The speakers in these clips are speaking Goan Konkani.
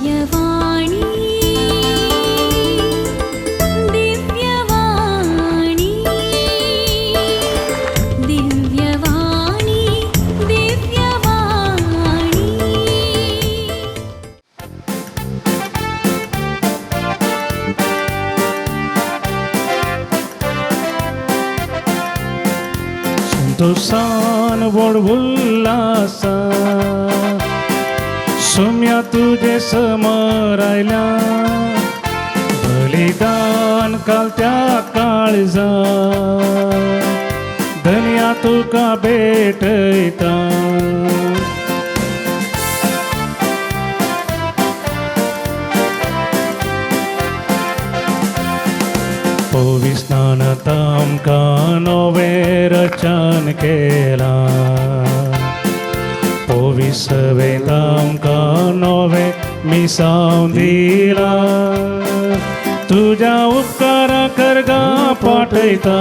दिव्यवाणी, दिव्यवाणी, दिव्यवाणी, दिव्यवाणी. संतोषान व्हड उल्हासा सोम्या तुजे समर आयल्या बलिदान काल त्या काळजा धनया तुका भेटयता. पविस्नान तामकां नवें रचन केलां, पविसवें तामकां नवें मिसांव दिलां, तुज्या उपकारा करगा पाठयता,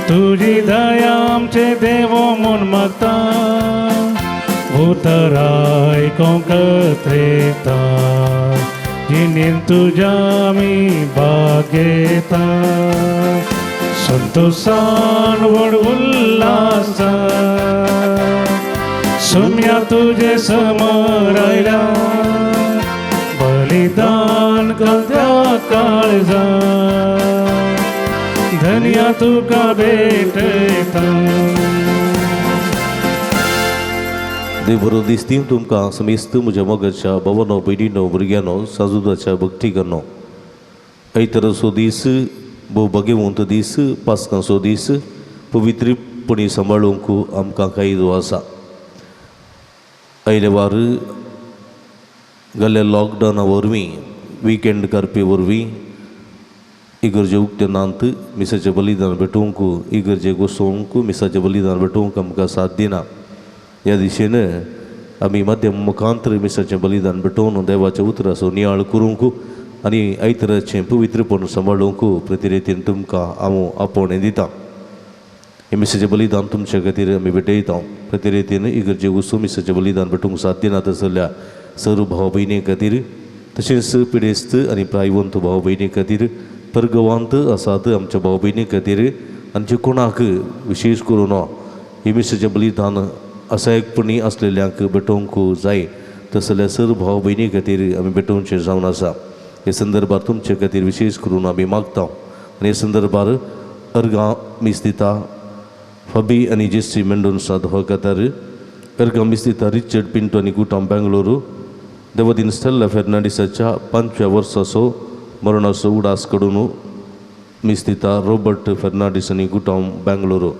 तुजी दया आमचे देवो म्हूण मागता, उतर आयकोंक त्रेता, जिणेन तुज्या आमी भाग घेता, संतोषान व्हड उल्हासा सोम्या तुजे समर आयल्या बलिदान घालत्या काळजा धनया तुका भेटयता. देव बरो दिसती तुमकां समेस्त म्हज्या मोगाच्या भावानो, भयणीनो, भुरग्यांनो, साजुदाच्या भक्तिकांनो. आयताराचो दीस भोव भाग्यवंत दीस, पास्कांचो दीस पवित्रपणी सांबाळूंक आमकां कायदो आसा. आयले वार गेल्ल्या लॉकडावना वरवीं, विकेंड करपी वरवीं इगर्जे उक्ते नात, मिसाचें बलिदान भेटोवंक, इगर्जे गोसोवंक, मिसाचें बलिदान भेटोवंक आमकां साथ दिना. ह्या दिशेन आमी माध्यम मुखांतर मिसाचें बलिदान भेटोवन देवाच्या उतराचो नियाळ करूंक आनी आयताराचें पवित्रपण सांबाळूंक प्रतिरेतीन तुमकां हांव आपोवणें दितां. हें मिसाचें बलिदान तुमच्या खातीर आमी भेटयता. प्रतिरेतीन इगर्जे वचून मिसाचें बलिदान भेटूंक साथ दिना तसल्या सर्व भाव भयणी खातीर, तशेंच पिडेस्त आनी प्रायवंत भाव भयणी खातीर, परगवांत आसात आमच्या भाव भयणी खातीर आनी जे कोणाक विशेश करून हे मिसाचें बलिदान असहायकपणी आसलेल्यांक भेटोवंक जाय तसल्या सर्व भाव भयणी खातीर आमी भेटोवचें जावन आसा. हे संदर्भार तुमचे खातीर विशेश करून आमी मागता आनी हे संदर्भार अर्गां मीस दिता फबी आनी जेसी मेंडोन्सा हो खातीर, अर्गां मीस दिता रिचर्ड पिंटो आनी गुटाम बेंगलोरू, देवदीन स्टेल्ला फेर्नांडीसाच्या 5व्या वर्साचो मरणाचो उडास कडून मीस दिता रॉबर्ट फेर्नांडीस आनी गुटाम बेंगलोरू.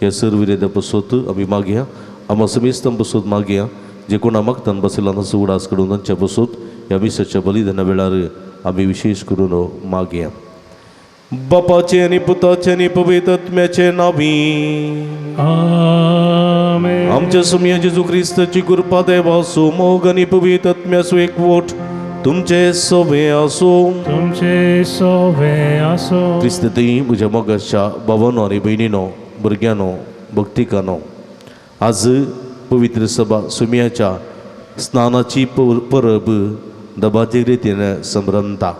ह्या सर्व विरेदा पसोत आमी मागया, आमा समेस्तां पसोत मागया, जे कोणा मागतान बसयला तांचो उडास कडून तांच्या पसोत ह्या मिसाच्या बलिदाना वेळार आमी विशेश करून मागया. बापाचे आनी पुताचे आनी पवित्र आत्म्याचे नावी. आमेन. आमच्या सुमया जेजू क्रिस्ताची कृपा, देवाचो मोग आनी पवित्र आत्म्याचो एकवट तुमचे सोबे आसूं. तुमचे सोवे आसो. क्रिस्त थंय म्हज्या मोगाच्या भावानो आनी भयणीनो, भुरग्यांनो, भक्तिकानो, आज पवित्र सभा सुमयाच्या स्नानाची परब दबाजे रितीन संभ्रमता.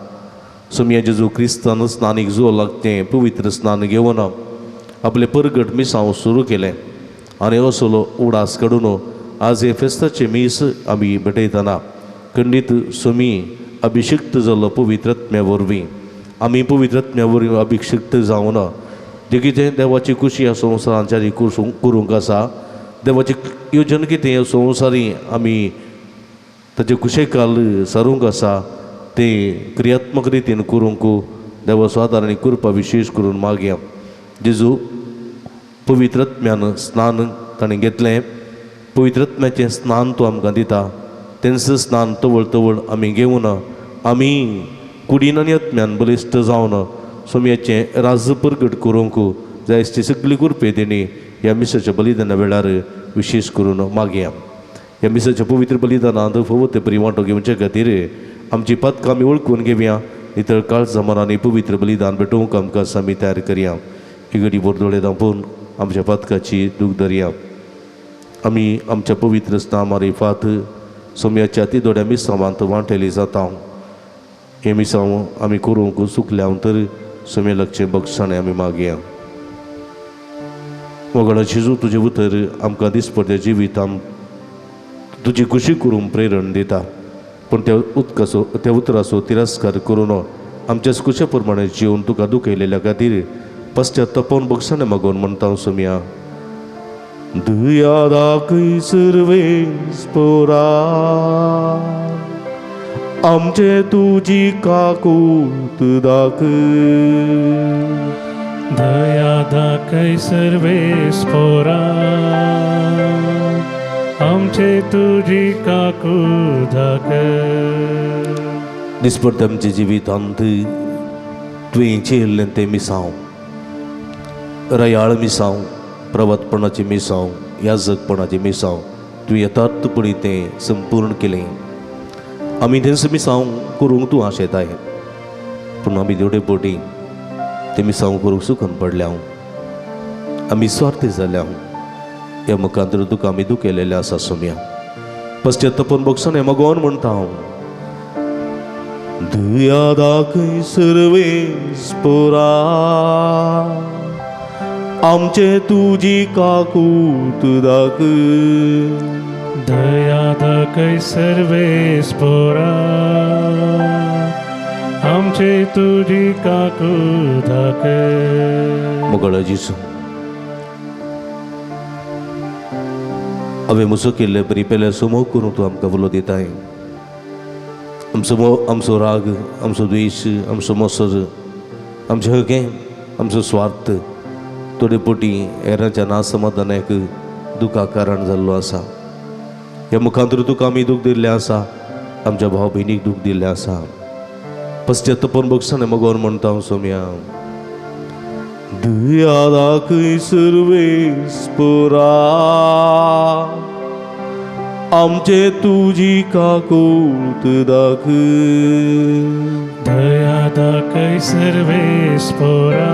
सुमया जेजू क्रिस्तान स्नानीक जो लागतें पवित्र स्नान घेवन आपलें परगट मिसांव सुरू केलें आनी असलो उडास काडून आज हे फेस्ताचें मीस आमी भेटयतना खंडीत सुमी अभिशिक्त जाल्लो पवित्र आत्म्या वरवीं आमी पवित्र आत्म्या वरवीं अभिशिक्त जावन जें कितें देवाची खुशी ह्या संवसारांत जारी करूंक आसा, देवाची योजन कितें ह्या संवसारी आमी ताचे कुशेकाल सारूंक आसा तें क्रियात्मक रितीन करूंक देवाचो आदार आनी कृपा विशेश करून मागया. जेजू पवित्र आत्म्यान स्नान ताणें घेतलें, पवित्र आत्म्याचें स्नान तो आमकां दिता. तेंच स्नान तवळ तवळ आमी घेवन आमी कुडीन आनी आत्म्यान बलिश्ट जावन सोमयाचें राज परगट करूंक जाय ती सगळी कृपे तेणी ह्या मिसाच्या बलिदाना वेळार विशेश करून मागया. ह्या मिसाच्या पवित्र बलिदानांत फावो ते परी वांटो घेवचे खातीर आमची पदकां आमी वळखून घेवया, नितळ काळजा मनांनी पवित्र बलिदान भेटोवंक आमकां आमी तयार करया. ही घडी बोरदोळे दांपून आमच्या पदकाची दूख धरया. आमी आमच्या पवित्र स्नामारिफात सोमयाच्या ती दोड्या मिसांवांत वांटेली जाता. हे मिसांव आमी करूंक चुकल्या तर सोम्या लक्ष बक्षाणे आमी मागया. मोगाळ जेजू, तुजें उतर आमकां दिसपट्ट्या जिवितांत तुजी खुशी करूंक प्रेरण दिता, पूण त्या उदकाचो त्या उतराचो तिरस्कार करून आमच्या खुशे प्रमाणे जिवन तुका दुखयलेल्या खातीर पश्चातापान बक्षाणे मागून म्हणटा सोमया. दया दाखय सर्वेस पोरा, आमचे तुजी काकूत दाखय. दया दाखय सर्वेस पोरा, आमचे तुजी काकूत दाखय. दिसपट्टे आमच्या जिवितांत तुवें चेल्लें तें मिसांव, रयाळ मिसांव, प्रवतपणाचें मिसांव, याजकपणाचें मिसांव तुवें यथार्थपणी तें संपूर्ण केलें. आमी तेंच मिसांव करूंक तूं आशेताय, पूण आमी देवडे पोटी तें मिसांव करूंक सुकून पडल्या, आमी स्वार्थी जाल्या. ह्या मुखांतर तुका आमी दुखेलेलें आसा सोम्या. पश्चातापान बक्षाणे मागोन म्हणटा हांव. दया दाखय सर्वेस पोरा, आमचे तुजी काकूत दाखय. दया दाखय सर्वेस पोरा, आमचे तुजी काकूत दाखय. मोगाळ जेजू, हांवें म्हजो केल्ले बरी पेल्या समोग करूं तूं आमकां उलो दिताय. आमचो मोग, आमचो राग, आमचो द्वेश, आमचो मोसर, आमचें हगें, आमचो स्वार्थ थोडे पोटी हेरांच्या ना समाधानाक दुखा कारण जाल्लो आसा. ह्या मुखांतर तुका आमी दूख दिल्लें आसा, आमच्या भाव भयणीक दूख दिल्लें आसा. पश्चातापान बक्षाणे मगोन म्हणटा हांव सोम्या. दया दाखय सर्वेस पोरा, आमचे तुजी काकूत दाखय. दया दाखय सर्वेस पोरा,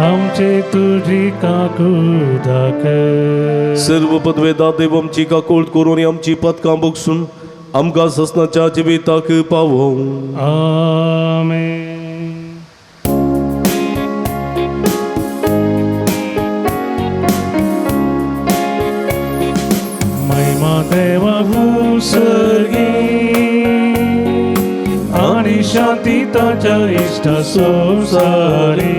आमचे तुजी काकूत दाखय. सर्व पदवेदा देव आमची काकूळ करून आमची पदकां बक्षून आमकां ससनाच्या जिविताक पावोवं. आमेन. महिमा देवा सर्गी आणि शांती ताच्या इश्टा संवसारी.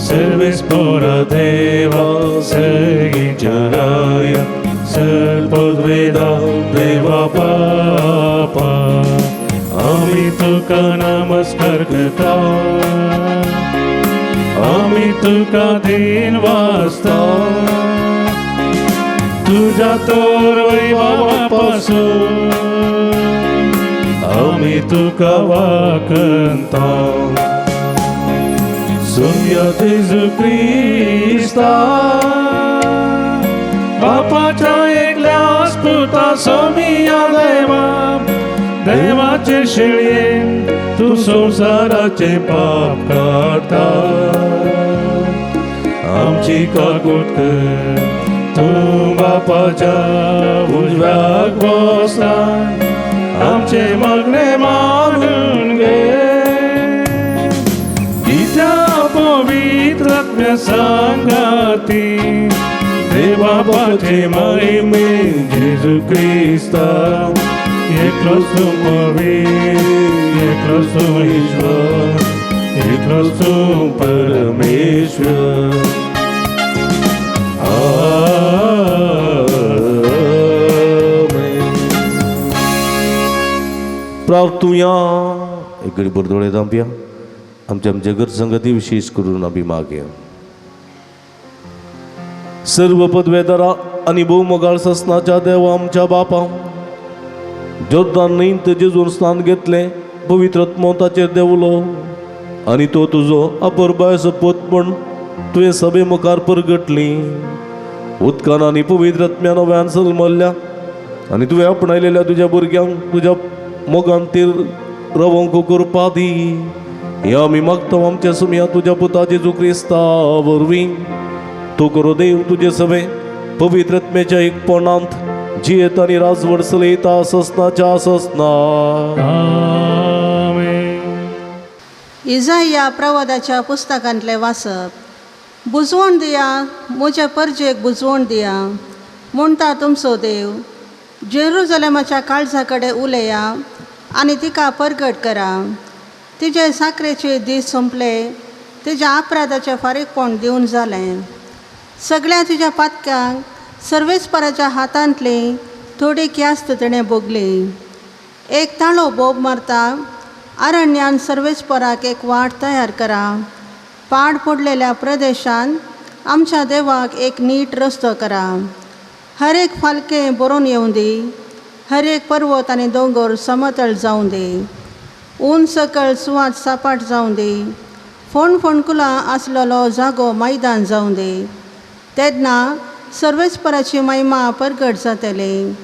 सर्वेस पोरा देवा सर्गीच्या राया, सर्पद्वेदा देवा पापा, आमी तुका नमस्कार करता, आमी तुका दीन वाचता. तुझ्या तोर वैभवापासून आमी तुका वाकंता. सुम्या जेजू क्रिस्ता बापाच्या एकल्याच पुता सोमिया देवा, देवाचे शेळये तूं संवसाराचे पाप काडटा. आमची काकूट कर, तूं बापाच्या उजव्याक बसता, आमचे मागणे मानून घे. कित्या पवित्र आत्म्या सांगाती देवापाचे महिमे जेजू क्रिस्ता, एकलोच तूं पवित्र, एकलोच तूं ईश्वर, एकलोच तूं परमेश्वर. आमेन. प्रार्थुया. एक घडी भर दोळे धांपया. आमच्या आमच्या घर संगती विशेष करून आमी मागया. सर्व पदवेदारा आनी भोवमोगाळ ससनाच्या देवा आमच्या बापा, जोर्दान न्हंयत जेजून स्नान घेतलें, पवित्र आत्मो ताचेर देंवलो आनी तो तुजो अपुरबायेचो पूत म्हूण तुवें सभे मुखार परगटली. उदकान आनी पवित्र आत्म्यान नव्यान जल्मल्ल्या आनी तुवें आपणायलेल्या तुज्या भुरग्यांक तुज्या मोगान तीर रवंक करपा दी. हे आमी मागता आमच्या सुमया तुज्या पुता जेजू क्रिस्ता वरवीं. तूं करो देव तुजे सभे पवित्र आत्म्याच्या एकपणांत जियेत आनी राजवट चलयता ससनाच्या ससना. आमेन. इजाया प्रवादाच्या पुस्तकांतलें वाचप. बुजवण दिया म्हज्या परजेक बुजवण दिया म्हणटा तुमचो देव. जेरुजलेमाच्या काळजा कडेन उलया आनी तिका परगट करा. तिजे साकरेचे दीस सोंपले, तिज्या अपराधाचें फारीकपण दिवन जालें. सगळ्या तिज्या पातक्यांक सर्वेस्पराच्या हातांतली थोडी क्यास्त तिणें भोगली. एक ताळो बोब मारता, अरण्यान सर्वेस्पराक एक वाट तयार करा. पाड पडलेल्या प्रदेशान आमच्या देवाक एक नीट रस्तो करा. हर एक फालकें बरोवन येवं दी, हर एक पर्वत आनी दोंगर समतळ जावं दी. ऊन सकळ सुवात सपाट जावं दी, फोंड फोंडकुलां आसलेलो जागो मैदान जावं दी. तेन्ना सर्वेस्पराची महिमा परगट जातली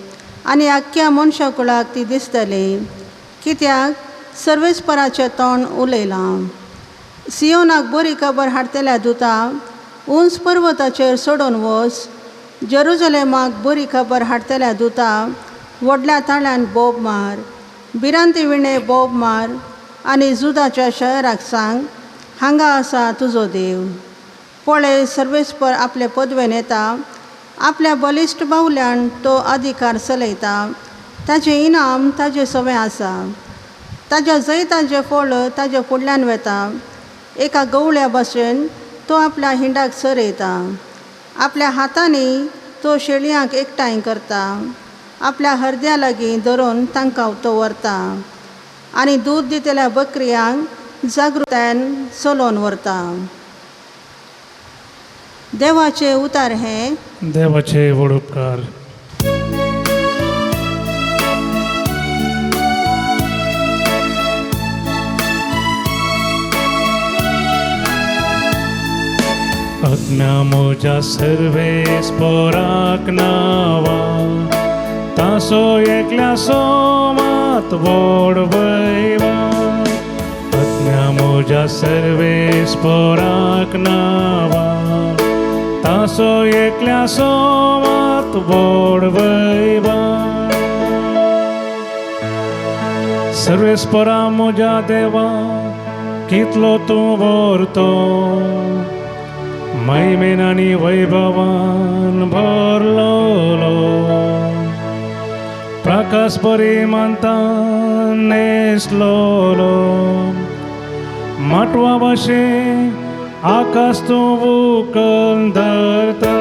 आनी आख्ख्या मनशा कुळाक ती दिसतली, कित्याक सर्वेस्पराचें तोंड उलयलां. सियोनाक बरी खबर हाडटल्या दुता उंच पर्वताचेर सोडून वच. जेरुजलेमाक बरी खबर हाडटल्या दुता व्हडल्या ताळ्यान बोब मार, भिरांती विणें बोब मार आनी जुदाच्या शहराक सांग, हांगा आसा तुजो देव. पळय, सर्वेस्पर आपले पदवेन येता, आपल्या बलिश्ट बावल्यान तो अधिकार चलयता. ताजें इनाम ताजें सवें आसा, ताज्या जैताचें फळ ताज्या फुडल्यान वेता. एका गवळ्या भाशेन तो आपल्या हिंडाक चरयता, आपल्या हातांनी तो शेळयांक एकठांय करता, आपल्या हरद्या लागीं धरून तांकां तो व्हरता आनी दूद दितल्या बकऱ्यांक जागृतायेन चलोवन व्हरता. देवाचें उतार हें. देवाचे व्हड उपकार. आत्म्या म्हज्या सर्वेस्पराक नांवा, तासो एकल्या मात व्हड वैवा. आत्म्या म्हज्या सर्वेस्पराक नांवा, तासो एकल्या मात व्हड वैवा. सर्वेस्परा म्हज्या देवा, कितलो तूं व्हरतो, महिमेन आनी वैभवान भरलोलो. प्रकाश बरी मानता न्हेसलोलो, माटवा भाशेन आकाश तूं उकल धरता.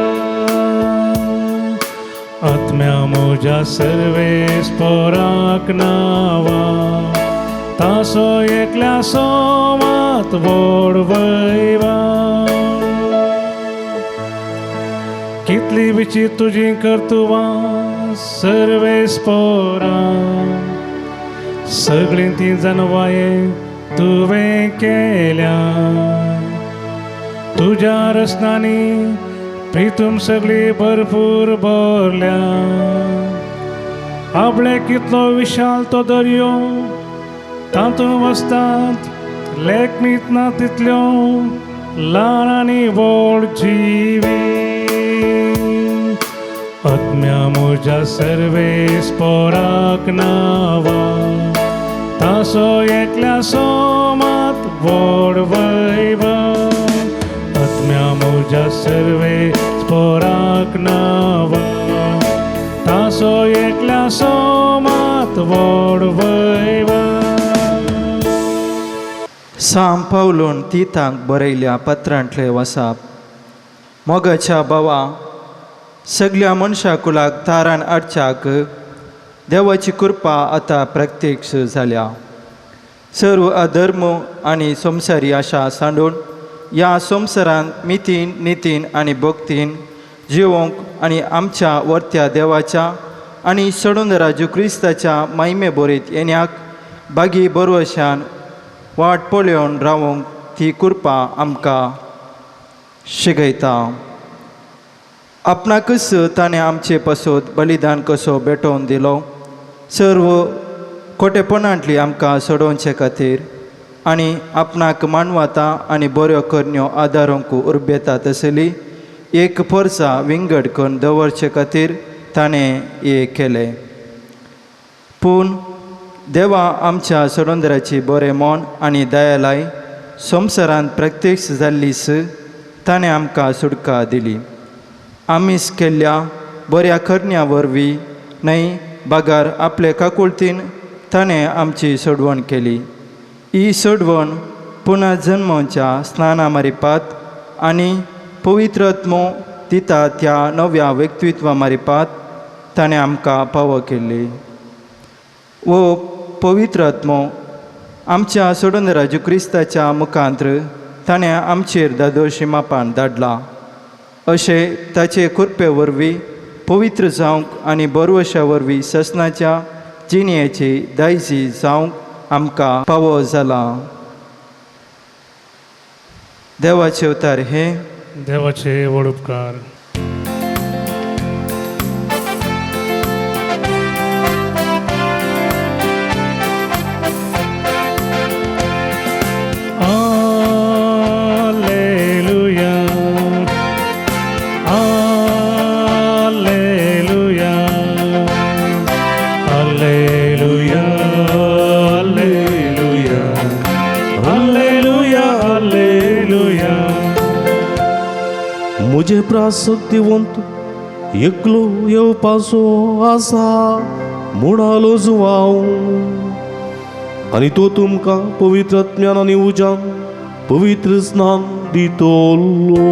आत्म्या म्हज्या सर्वेस्पराक नांवा, तासो एकल्या मात व्हड वैवा. कितली विचित्र तुजी कर्तुवां सर्वेस्परा, सगळीं ती जनवाये तुवें केल्या. तुज्या रचनांनी प्रितूम सगळी भरपूर भरल्या. आपले कितलो विशाल तो दर्यो, तातूंत वसतात लेखणीत ना तितल्यो ल्हान आनी व्हड जिवी. आत्म्या म्हज्या सर्वेस्पराक नांवा, तासो एकल्या मात व्हड वैवा. आत्म्या म्हज्या सर्वेस्पराक नांवा, तासो एकल्या मात व्हड वैवा. सांव पावलून तितांक बरयल्या पत्रांतलें वसाप. मोगाच्या भावा, सगल्या मनशा कुलाक तारान हाडच्याक देवाची कृपा आतां प्रत्यक्ष जाल्या. सर्व अधर्म आनी संवसारी आशा सांडून ह्या संवसारांत मितीन नितीन आनी भक्तीन जिवोंक आनी आमच्या वर्त्या देवाच्या आनी सडून राजू क्रिस्ताच्या महिमे बरीत येण्याक बागी बरवशान वाट पळोवन रावंक ती कृपा आमकां शिकयता. आपणाकच ताणें आमचे पासत बलिदान कसो भेटोवन दिलो, सर्व खोटेपणांतली आमकां सोडोवचे खातीर आनी आपणाक मानवता आनी बऱ्यो करण्यो आदारूंक उर्बेता तसली एक परसा विंगड करून दवरचे खातीर ताणें हें केलें. पूण देवा आमच्या सोडंदराची बरें मन आनी दयालाय संवसारांत प्रत्यक्ष जाल्लीस ताणें आमकां सुटका दिली. आमीच केल्ल्या बऱ्या करण्या वरवीं न्हय बगर आपले काकुळतीन ताणें आमची सोडवण केली. ही सोडवण पुनर्जन्माच्या स्नाना मारिपात आनी पवित्रत्मो दिता त्या नव्या व्यक्तित्वा मारिपात ताणें आमकां पावो केल्ली. वो पवित्रात्मो आमच्या सोडून राजू क्रिस्ताच्या मुखांत्र ताणें आमचेर दादोशी मापान धाडला अशें ताचे कृपे वरवीं पवित्र जावंक आनी बरवशा वरवीं ससनाच्या जिणयेची दायजी जावंक आमकां पावो जाला. देवाचे अवतार हे देवाचे व्हड उपकार. Alleluia, Alleluia, Alleluia, Alleluia, Alleluia, Alleluia. म्हजे प्रासक्तिवंत एकलो येवपाचो आसा म्हणालो जुवांव आनी तो तुमकां पवित्र ज्ञान आनी उज्यान पवित्र स्नान दितलो.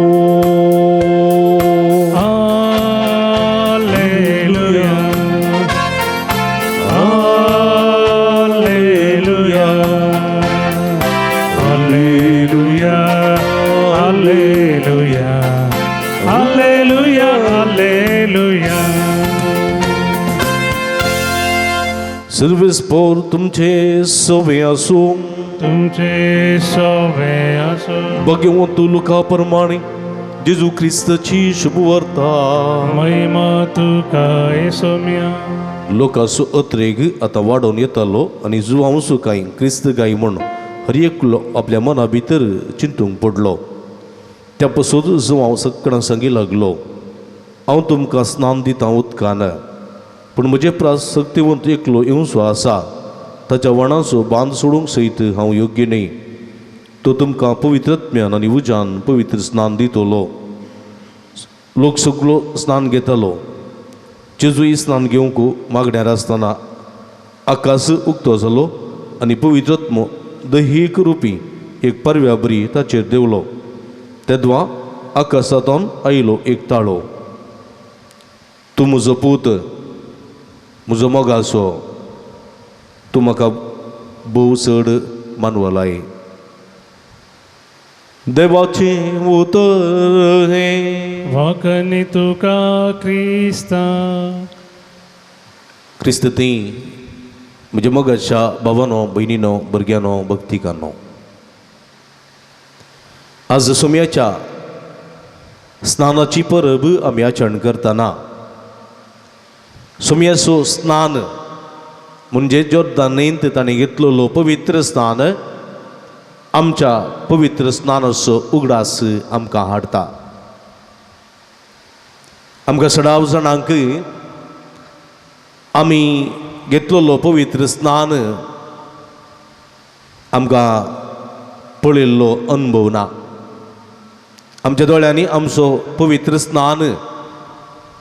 Alleluia, Alleluia, Alleluia, Alleluia, Alleluia, Alleluia. Service पोर तुमचे सवे आसूं. तुमचे सवे आसूं. भगवंत लुका प्रमाणे जेजू क्रिस्ताची शुभवार्ता. महिमा तुका येसोम्या. लोकांचो अत्रेग आतां वाडोवन येतालो आनी जुवांवसो कांय क्रिस्त गाय म्हूण हर एकलो आपल्या मना भितर चिंतूंक पडलो. त्या पसून जुवांव सगळ्यां सांगी लागलो, हांव तुमकां स्नान दितां उदकान, पूण म्हजे प्रास सक्तिवंत एकलो येवचो आसा, ताच्या वणाचो बांद सोडूंक सयत हांव योग्य न्हय. तो तुमकां पवित्रत्म्यान आनी उज्यान पवित्र स्नान दितलो. लोक सगलो स्नान घेतालो. जेजूय स्नान घेवंक मागण्यार आसतना आकाश उक्तो जालो आनी पवित्रत्म दैहीक रुपी एक परव्या बरी ताचेर देंवलो. तेदवा आकाशांतून आयलो एक ताळो, तूं म्हजो पूत, म्हजो मोगाचो, तूं म्हाका भोव चड मानवलाय. देवाचें उतर हें. वाकनी तुका क्रिस्ता. क्रिस्त ती म्हज्या मोगाच्या भावानो, भयणीनो, भुरग्यांनो, भक्तिकांनो, आज सोम्याच्या स्नानाची परब आमी आचरण करतना सोम्याचो स्नान म्हणजे जोर्दान न्हंयंत ताणें घेतलेलो पवित्र स्नान आमच्या पवित्र स्नानाचो उगडास आमकां हाडटा. आमकां सदांच जाणांक आमी घेतलेलो पवित्र स्नान आमकां पळयल्लो अनुभव ना. आमच्या दोळ्यांनी आमचो पवित्र स्नान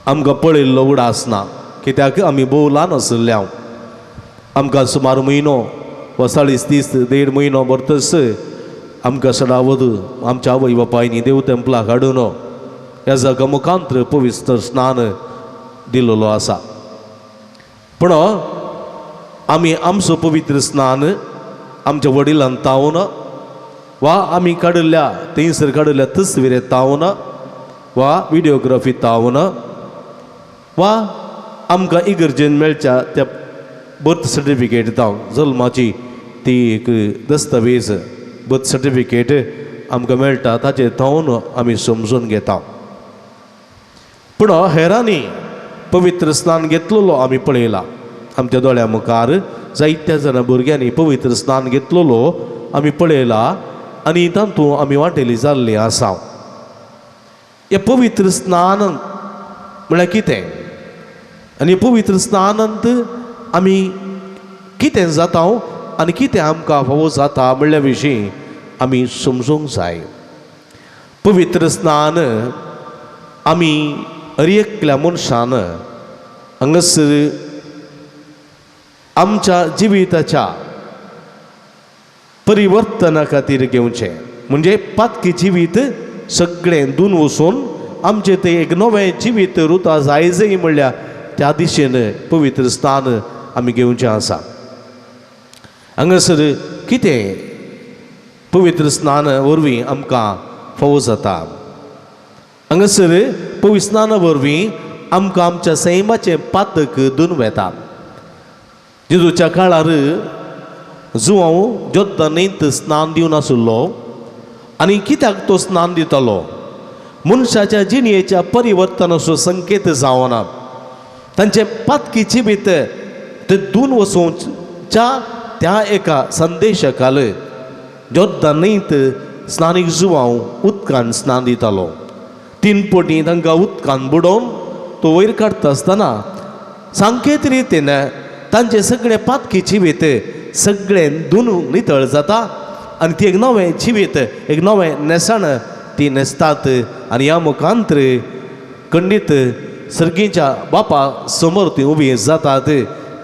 आमकां पळयल्लो उगडास ना, कित्याक आमी भोव ल्हान आशिल्ले. हांव आमकां सुमार म्हयनो वा 40 दीस देड म्हयनो भरतच आमकां सदावत आमच्या आवय बापायनी देव तेंपलाक हाडून ह्या जागा मुखांत्र पवित्र स्नान दिलेलो आसा. पूण आमी आमचो पवित्र स्नान आमच्या वडिलान तावन वा आमी काडिल्ल्या थंयसर काडिल्ल्या तस्वीरे तावन वा विडियोग्राफी तावन वा आमकां इगर्जेन मेळच्या त्या बर्थ सर्टिफिकेट तावन, जल्माची ती एक दस्तावेज बर्थ सर्टिफिकेट आमकां मेळटा ताचेर तावन आमी समजून घेता. पूण हेरांनी पवित्र स्नान घेतलेलो आमी पळयला. आमच्या दोळ्या मुखार जायत्या जाणां भुरग्यांनी पवित्र स्नान घेतलेलो आमी पळयला आनी तातूंत आमी वांटेली जाल्ली आसा. हें पवित्र स्नान म्हळ्यार कितें? आनी पवित्र स्नानांत आमी कितें जाता आनी कितें आमकां फावो जाता म्हणल्या विशीं आमी समजूंक जाय. पवित्र स्नान आमी हर एकल्या मनशान हांगासर आमच्या जिविताच्या परिवर्तना खातीर घेवचें. म्हणजे पातकी जिवीत सगळें धुवन वचून आमचें तें एक नवें जिवीत रुता जाय जाय म्हणल्यार त्या दिशेन पवित्र स्नान आमी घेवचें आसा. हांगासर कितें पवित्र स्नान वरवीं आमकां फावो जाता? हांगासर पवित्र स्नाना वरवीं आमकां आमच्या सैमाचें पातक धुवन वेता. जेजूच्या काळार जुवांव जोर्दन न्हंयत स्नान दिवन आशिल्लो आनी कित्याक तो स्नान दितालो? मनशाच्या जिणेच्या परिवर्तनाचो संकेत जावना. तांचें पातकी जिवीत ते धुवन वचोवच्या त्या एका संदेशा खाल जोर्दन न्हंयत स्नानीक जुवांव उदकान स्नान दितालो. तीन पटी तांकां उदकान बुडोवन तो वयर काडटा आसतना सांकेत रितीन तांचें सगळें पातकी जिवीत सगळें धुवन नितळ जाता आनी ती एक नवें जिवीत एक नवें न्हेसण ती न्हेसतात आनी ह्या मुखांतर खंडीत सर्गीच्या बापा समोर ती उबी जातात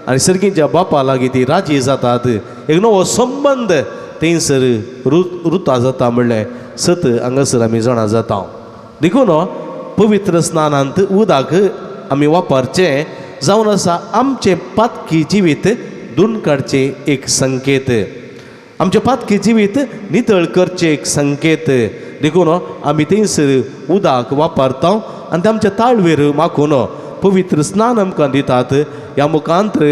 आनी सर्गीच्या बापा लागीं ती राजी जातात. एक नवो संबंद थंयसर रुता जाता म्हणलें सत हांगासर आमी जाणा जाता. देखून पवित्र स्नानांत उदक आमी वापरचें जावन आसा आमचें पातकी जिवीत धुवन काडचें एक संकेत, आमचें पातकी जिवीत नितळ करचें एक संकेत. देखून आमी थंयसर उदक वापरता आनी आमच्या ताळवेर माखून पवित्र स्नान आमकां दितात. ह्या मुखांतर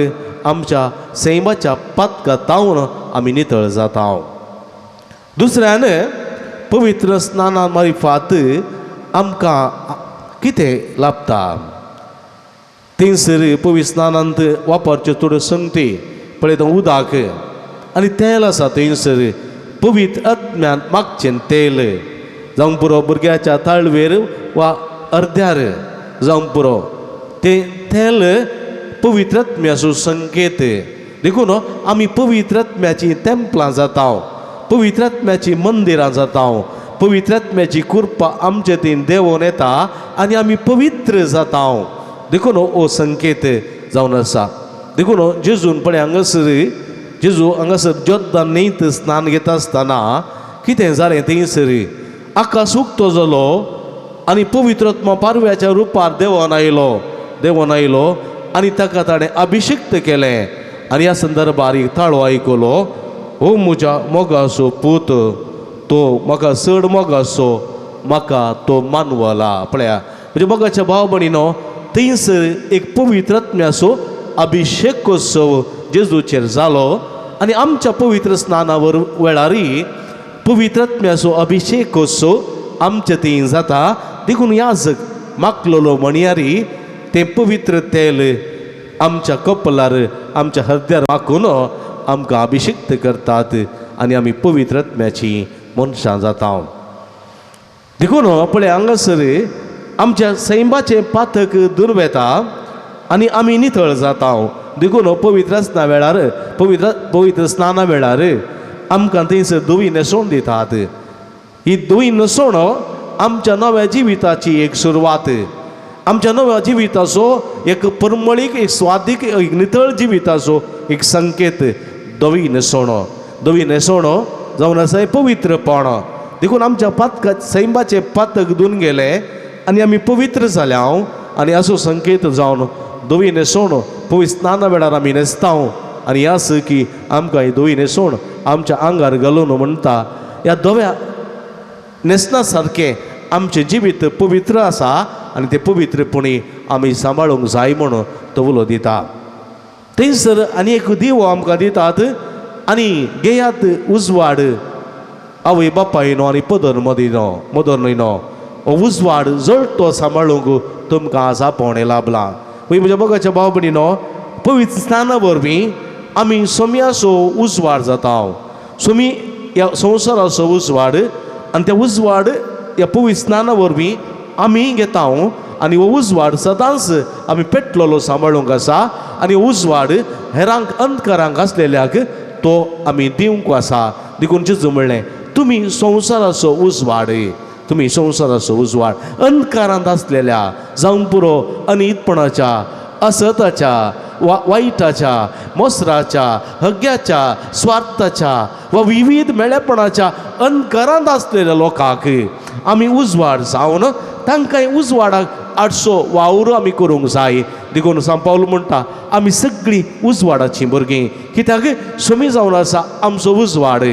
आमच्या सैमाच्या पातका तावन आमी नितळ जाता. दुसऱ्यान पवित्र स्नाना मारिफात आमकां कितें लाभता? थंयसर पवित्र स्नानांत वापरच्यो थोड्यो संगती पळयता उदक आनी तेल आसा. थंयसर पवित्र आत्म्यान मागचें तेल जावंक पुरो भुरग्याच्या ताळवेर वा अर्द्यार जावंक पुरो तें तेल पवित्र आत्म्याचो संकेत. देखून आमी पवित्र आत्म्याचीं तेंपलां जाता, पवित्र आत्म्याचीं मंदिरां जाता, पवित्र आत्म्याची कृपा आमचे थंय देंवोन येता आनी आमी पवित्र जाता. देखून हो संकेत जावन आसा. देखून जेजून पळय हांगासर जेजू हांगासर जोर्दन न्हंयत स्नान घेता आसतना कितें जालें? थंयसर आकाश उक्तो जालो आनी पवित्र आत्मा पारव्याच्या रुपार देंवोन आयलो, देंवोन आयलो आनी ताका ताणें अभिषिक्त केलें. आनी ह्या संदर्भार एक ताळो आयकलो, हो म्हज्या मोगाचो पूत, तो म्हाका चड मोगाचो, म्हाका तो मानवला. पळया म्हज्या मोगाच्या भाव भयणीनो, थंयसर एक पवित्र आत्म्याचो अभिषेकोत्सव जेजूचेर जालो आनी आमच्या पवित्र स्नाना वेळारय पवित्र आत्म्याचो अभिषेकोत्सव आमचे थंय जाता. देखून याजक मागलेलो म्हणयारी तें पवित्र तेल आमच्या कपलार आमच्या हृदयार माखून आमकां अभिषिक्त करतात आनी आमी पवित्र आत्म्याची मनशां जाता. देखून पळय हांगासर आमच्या सैमाचें पातक दूर वेता आनी आमी नितळ जाता. देखून पवित्र स्ना वेळार पवित्र पवित्र स्नाना वेळार आमकां थंयसर धवी न्हेसवण दितात. ही धवी न्हेसवण आमच्या नव्या जिविताची एक सुरवात, आमच्या नव्या जिविताचो एक परमळीक एक स्वादीक एक नितळ जिविताचो एक संकेत धवी न्हेसवण. धवी न्हेसवण जावन आसा पवित्रपण. देखून आमच्या पातका सैमाचें पातक धुवन गेलें आनी आमी पवित्र जाल्या आनी असो संकेत जावन धवी न्हेसवण पवित्र स्नाना वेळार आमी न्हेसता आनी ह्या की आमकां ही धवी न्हेसवण आमच्या आंगार घालून म्हणटा ह्या धव्या न्हेसना सारकें आमचें जिवीत पवित्र आसा आनी तें पवित्रपणी आमी सांबाळूंक जाय म्हूण तो उलो दिता. थंयसर आनी एक दिवो आमकां दितात आनी घेयात उजवाड आवय बापायनो आनी पदर मदिनो मदर न्हयनो हो उजवाड जळटो सांबाळूंक तुमकां आज आपोवणें लाभलां. म्हज्या मोगाच्या भाव भयणीनो, पवित्र स्नाना वरवीं आमी सोम्याचो उजवाड जाता. सोमी ह्या संवसाराचो उजवाड आनी त्या उजवाड ह्या पवित्र स्नाना वरवीं आमी घेता आनी हो उजवाड सदांच आमी पेटलेलो सांबाळूंक आसा आनी उजवाड हेरांक अंधकारांक आसलेल्याक तो आमी दिवंक आसा. देखून जेजू म्हणलें तुमी संवसाराचो उजवाड, तुमी संवसाराचो उजवाड. अंधकारांत आसलेल्या जावंक पुरो अनितपणाच्या, असताच्या, वा वायटाच्या, मोसराच्या, हग्याच्या, स्वार्थाच्या वा विविध मेळेपणाच्या अंधकारांत आसलेल्या लोकांक आमी उजवाड जावन तांकां उजवाडाक आडसो वावर आमी करूंक जाय. देखून सांत पावल म्हणटा आमी सगळीं उजवाडाचीं भुरगीं, कित्याक सोमी जावन आसा आमचो उजवाड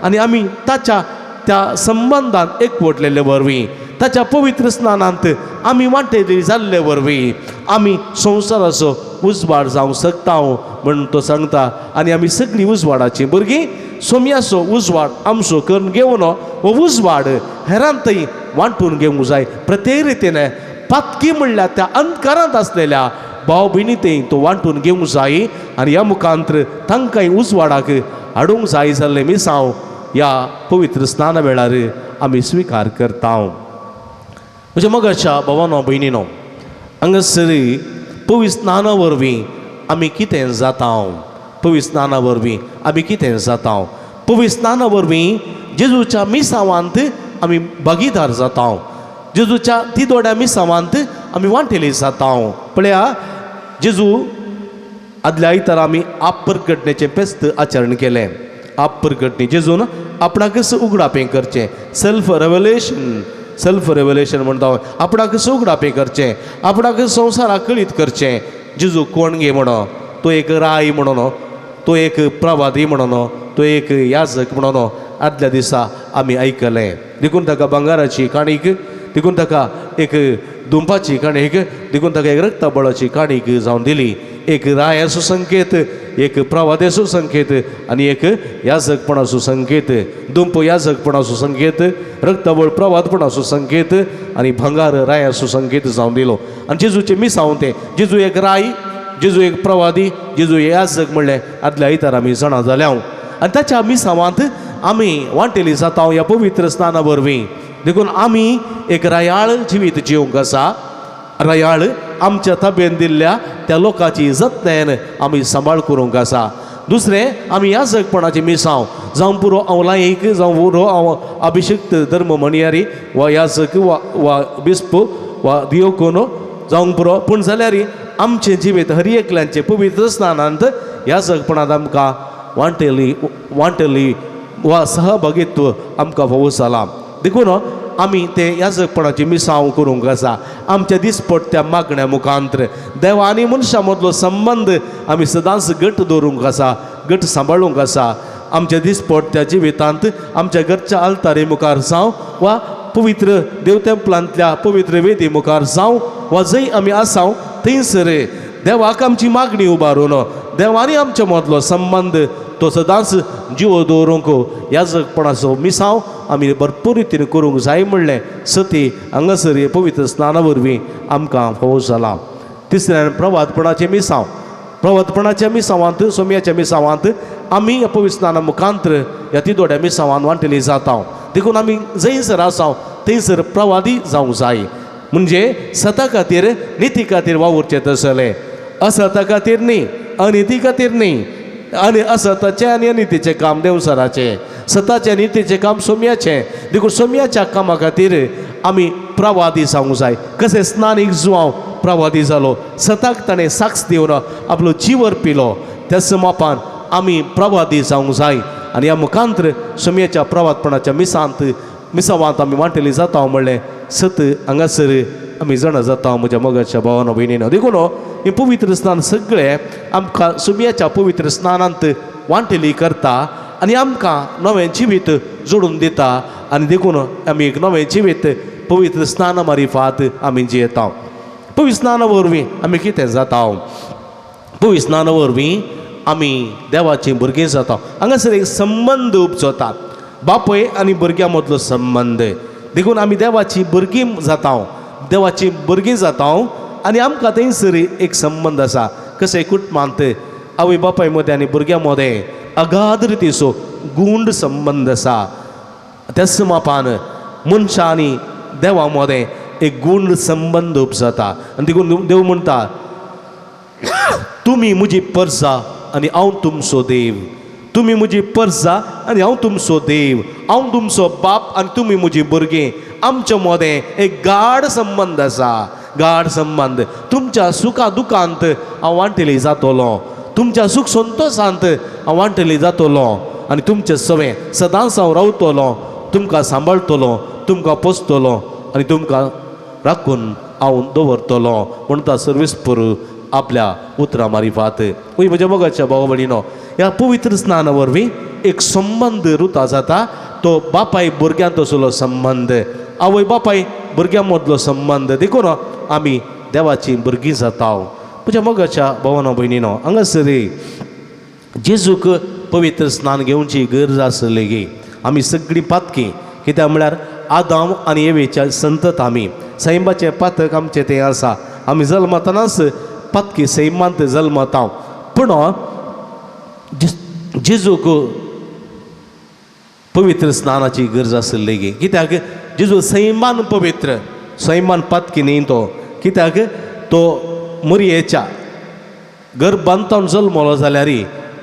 आनी आमी ताच्या त्या संबंदान एकवटलेले वरवीं, ताच्या पवित्र स्नानांत आमी वांटेली जाल्ले वरवीं आमी संवसाराचो उजवाड जावंक शकता म्हण तो सांगता. आनी आमी सगळीं उजवाडाचीं भुरगीं सोम्याचो उजवाड आमचो करून घेवन हो उजवाड हेरांतय वांटून घेवंक जाय. प्रत्येक रितीन पातकी म्हणल्यार त्या अंधकारांत आसलेल्या भाव भयणी थंय तो वांटून घेवंक जाय आनी ह्या मुखांतर तांकांय उजवाडाक हाडूंक जाय जाल्लें मिसांव ह्या पवित्र स्नाना वेळार आमी स्विकार करता. म्हज्या मोगाच्या भावानो भयणीनो, हांगासर पवित्र स्नाना वरवीं आमी कितें जाता, पवित्र स्नाना वरवीं आमी कितें जाता, पवित्र स्नाना वरवीं जेजूच्या मिसावांत आमी भागीदार जाता, जेजूच्या तिदोड्या मिसावांत आमी वांटेली जाता. पळया जेजू आदल्या आयतारा आमी आपप्रकटणेचें पेस्त आचरण केलें. आपप्रकटणी जेजून आपणाकच उगडापें करचें, सेल्फ रेवलेशन, सेल्फ रेवलेशन म्हणटा, आपणाकच उगडापें करचें, आपणाकच संवसाराक कळीत करचें. जेजू कोण गे म्हणो, तो एक राय म्हणून, तो एक प्रवादी म्हणून, तो एक याजक म्हणून आदल्या दिसा आमी आयकलें. देखून ताका भांगाराची काणीक, देखून ताका एक दुंपाची काणीक, देखून ताका एक रक्तबळाची काणीक जावन दिली. एक रायाचो संकेत, एक प्रवाद्याचो संकेत आनी एक याजकपणाचो संकेत. दुंप याजकपणाचो संकेत, रक्तबळ प्रवादपणाचो संकेत आनी भांगार रायाचो संकेत जावन दिलो. आनी जेजूचें मिसांव तें, जेजू एक राय, जेजू एक प्रवादी, जेजू याजक म्हणलें आदल्या आयतारा आमी जाणा जाल्या. आनी ताच्या मिसावांत आमी वांटेली जाता ह्या पवित्र स्नाना वरवीं. देखून आमी एक रायाळ जिवीत जिवंक आसा. रायाळ आमच्या ताबेन दिल्ल्या त्या लोकांची जतनायेन आमी सांबाळ करूंक आसा. दुसरें आमी याजकपणाचें मिसांव जावं पुरो हांव लायक, जावं पुरो हांव अभिषिक्त धर्म म्हणयारी वा याजक वा वा बिस्प वा दियोकोनो जावंक पुरो, पूण जाल्यार आमचें जिवीत हर एकल्यांचें पवित्र स्नानांत याजकपणांत आमकां वांटेली वांटेली वा सहभागित्व आमकां फावो जालां. देखून आमी ते याजकपणाची मिसांव करूंक आसा. आमच्या दिसपट्ट्या मागण्या मुखांतर देवा आनी मनशां मदलो संबंद आमी सदांच घट दवरूंक आसा, घट सांबाळूंक आसा. आमच्या दिसपट्ट्या जिवितांत आमच्या घरच्या आल्तारी मुखार जावं वा पवित्र देवतेंपलांतल्या पवित्र वेदी मुखार जावं वा जंय आमी आसाव थंयसर देवाक आमची मागणी उबारून देवांनी आमच्या मदलो संबंद तो सदांच जिवो दवरूंक याजकपणाचो मिसांव आमी भरपूर रितीन करूंक जाय म्हणलें सती हांगासर हे पवित्र स्नाना वरवीं आमकां फावो जालां. तिसऱ्यान प्रवादपणाचें मिसांव, प्रवादपणाच्या मिसांवांत सोम्याच्या मिसांवांत आमी ह्या पवित्र स्नाना मुखांतर ह्या तिदोड्या मिसांवांत वांटेली जाता. देखून आमी जंयसर आसाव थंयसर प्रवादी जावंक जाय. म्हणजे सता खातीर निती खातीर वावुरचें तसलें, असता खातीर न्ही, अनिती खातीर न्ही. आनी असताचें आनी अनितीचें काम देंवसराचें, सताचें आनी नितीचें काम सोम्याचें. देखून सोम्याच्या कामा खातीर आमी प्रवादी जावंक जाय. कशें स्नानीक जुवांव प्रवादी जालो, सताक ताणें साक्ष दिवन आपलो जीव अर्पिलो, त्याच मापान आमी प्रवादी जावंक जाय. आनी ह्या मुखांतर सोम्याच्या प्रवादपणाच्या मिसांत मिसावांत आमी वांटेली जाता म्हणलें सत हांगासर आमी जाणा जाता म्हज्या मोगाच्या भावानो भयणीनो. देखून हें पवित्र स्नान सगळें आमकां सुम्याच्या पवित्र स्नानांत वांटेली करता आनी आमकां नवें जिवीत जोडून दिता. आनी देखून आमी एक नवें जिवीत पवित्र स्नाना मारिफात आमी जियेता. पवित्र स्नाना वरवीं आमी कितें जाता, पवित्र स्नाना वरवीं आमी देवाचीं भुरगीं जाता. हांगासर एक संबंद उपजता, बापूय आनी भुरग्यां मदलो संबंद. देखून आमी देवाचीं भुरगीं जाता, देवाचीं भुरगीं जाता आनी आमकां थंयसर एक संबंद आसा. कशें कुटुंबांत आवय बापाय मदें आनी भुरग्यां मदें अगाध रितीचो गूंड संबंद आसा, त्याच मापान मनशां आनी देवा मदें एक गूण संबंद उपजाता. आनी देखून देव म्हणटा तुमी म्हजी परजा आनी हांव तुमचो देव, तुमी म्हजी परजा आनी हांव तुमचो देव, हांव तुमचो बाप आनी तुमी म्हजी भुरगीं. आमच्या मदें एक गाढ संबंद आसा, गाढ संबंद. तुमच्या सुखा दुखांत हांव वांटेली जातलो, तुमच्या सूख संतोशांत हांव वांटेली जातलो आनी तुमचें सवें सदांच हांव रावतलो, तुमकां सांबाळटलो, तुमकां पोसतलो आनी तुमकां राखून हांव दवरतलो म्हणटा सर्वेस्पर आपल्या उतरां मारिफात. वय म्हज्या मोगाच्या भाव भयणीनो, ह्या पवित्र स्नाना वरवीं एक संबंद रुता जाता, तो बापाय भुरग्यांत असलो संबंद, आवय बापाय भुरग्यां मदलो संबंद. देखून आमी देवाचीं भुरगीं जाता. म्हज्या मोगाच्या भावानो भयणीनो, हांगासर जेजूक पवित्र स्नान घेवची गरज आसली गी. आमी सगळीं पातकी, कित्याक म्हळ्यार आदाम आनी एवेच्या संतत आमी, सैमाचें पातक आमचें तें आसा. आमी जल्मतनाच पातकी सैमांत जल्मता. पूण जेजूक पवित्र स्नानाची गरज आसली गी, कित्याक जेजू सैमान पवित्र, सैमान पातकी न्ही तो. कित्याक तो मरयेच्या गर्भांतावन जल्मलो जाल्यार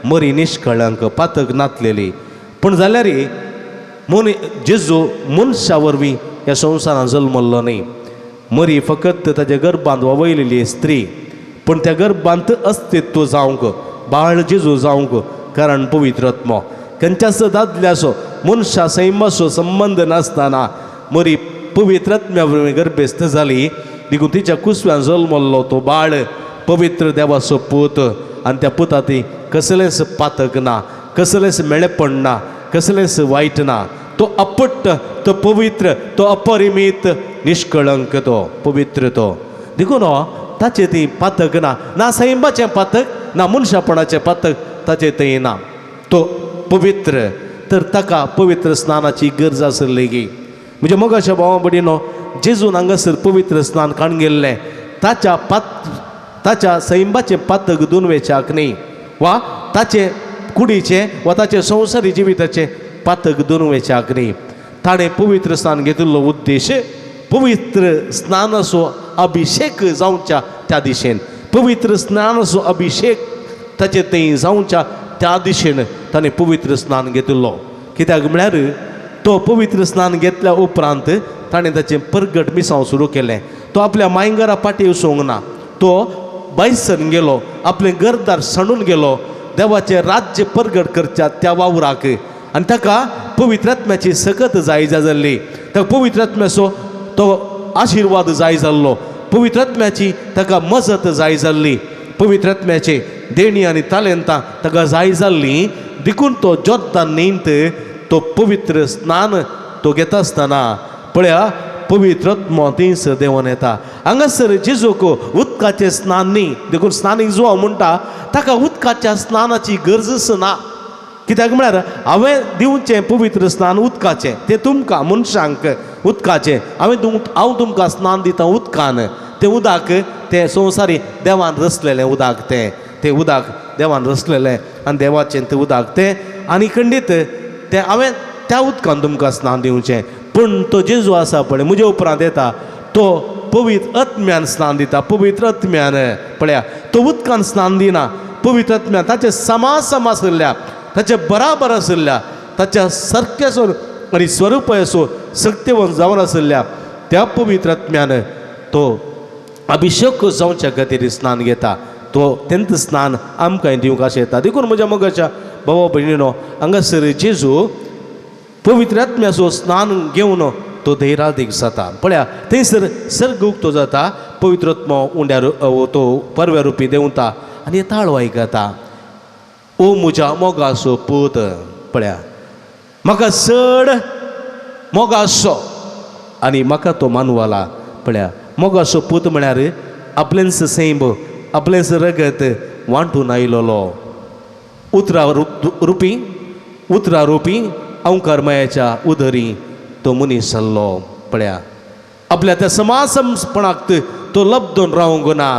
मरी निश्कळंक पातक नातलेली, पूण जाल्यार मन जेजू मनशा वरवीं ह्या संवसारांत जल्मल्लो न्ही. मरी फकत ताच्या गर्भांत वयलेली स्त्री, पूण त्या गर्भांत अस्तित्व जावंक बाळ जेजू जावंक कारण पवित्र आत्मो. खंयच्याच दादल्याचो मनशा सैमाचो संबंद नासतना मरी पवित्र आत्म्या वरवीं गर्भेस्त जाली. देखून तिच्या कुसव्यान जल्मल्लो तो बाळ पवित्र देवाचो पूत आनी त्या पुता ती कसलेंच पातक ना, कसलेंच मेळेपण ना, कसलेंच वायट ना. तो अपट्ट, तो पवित्र, तो अपरिमीत, निष्कळंक, तो पवित्र तो. देखून ताचें ती पातक ना, ना सैमाचें पातक ना मनशापणाचें पातक ताचें थंय ना. तो पवित्र, तर ताका पवित्र स्नानाची गरज आसली गी. म्हणजे मोगाच्या भावा भयणीनो, जेजून हांगासर पवित्र स्नान काडून गेल्लें ताच्या ताच्या सैमाचें पातक दुनवेच्याक न्ही, वा ताचें कुडीचें वा ताचें संवसारी जिविताचें पातक दुनवेच्याक न्ही. ताणें पवित्र स्नान घेतिल्लो उद्देश पवित्र स्नानाचो अभिशेक जावच्या त्या दिशेन, पवित्र स्नानाचो अभिशेक ताचे थंय जावच्या त्या दिशेन ताणें पवित्र स्नान घेतिल्लो. कित्याक म्हळ्यार तो पवित्र स्नान घेतल्या उपरांत ताणें ताचें परगट मिसांव सुरू केलें. तो आपल्या मायंगरा पाटी वचूंक ना, तो भायसर गेलो, आपलें घरदार सांडून गेलो, देवाचें राज्य परगट करच्या त्या वावराक. आनी ताका पवित्र आत्म्याची सकत जाय जाल्ली, ताका पवित्र आत्म्याचो तो आशिर्वाद जाय जाल्लो, पवित्र आत्म्याची ताका मजत जाय जाल्ली, पवित्र आत्म्याचे देणी आनी तालेंतां ताका जाय जाल्ली. देखून तो जोर्दान न्हंयंत तो पवित्र स्नान तो घेता आसतना पळया पवित्र आत्मो थंयसर देंवन येता. हांगासर जेजूक उदकाचें स्नान न्ही, देखून स्नानीक जुवांव म्हणटा ताका उदकाच्या स्नानाची गरजच ना. कित्याक म्हळ्यार हांवें दिवचें पवित्र स्नान उदकाचें, तें तुमकां मनशांक उदकाचें, हांव तुमकां स्नान दिता उदकान. तें उदक तें संवसारी देवान रचलेलें उदक, तें तें उदक देवान रचलेलें आनी देवाचें तें उदक तें, आनी खंडीत तें हांवें त्या उदकान तुमकां स्नान दिवचें. पूण तो जेजू आसा पळय म्हजे उपरांत येता, तो पवित्र आत्म्यान स्नान दिता. पवित्र आत्म्यान पळया, तो उदकान स्नान दिना, पवित्र आत्म्यान ताचे समा समा आशिल्ल्या, ताचे बराबर आशिल्ल्या, ताच्या सारकेसो आनी स्वरूप असो सक्तेवन जावन आशिल्ल्या त्या पवित्र आत्म्यान तो अभिशेक जावच्या खातीर स्नान घेता. तो तेंच स्नान आमकां दिवंक अशें येता. देखून म्हज्या मोगाच्या भावा भयणीनो, हांगासर जेजू पवित्र आत्म्याचो स्नान घेवन तो धैरादीक जाता. पळया थंयसर सर्ग उक्तो जाता, पवित्र आत्मो उंड्यार तो परव्या रुपी देंवता आनी ताळो आयकता, ओ म्हज्या मोगाचो पूत, पळया म्हाका चड मोगाचो आनी म्हाका तो मानवाला. पळया मोगाचो पूत म्हळ्यार आपलेंच सैम आपलेंच रगत वांटून आयलोलो उतरा रुपी, उतरा रुपी अंकार मायाच्या उदरी तो मनीस जाल्लो. पळया आपल्या त्या समासमपणाक तो लब्दून रावंक ना,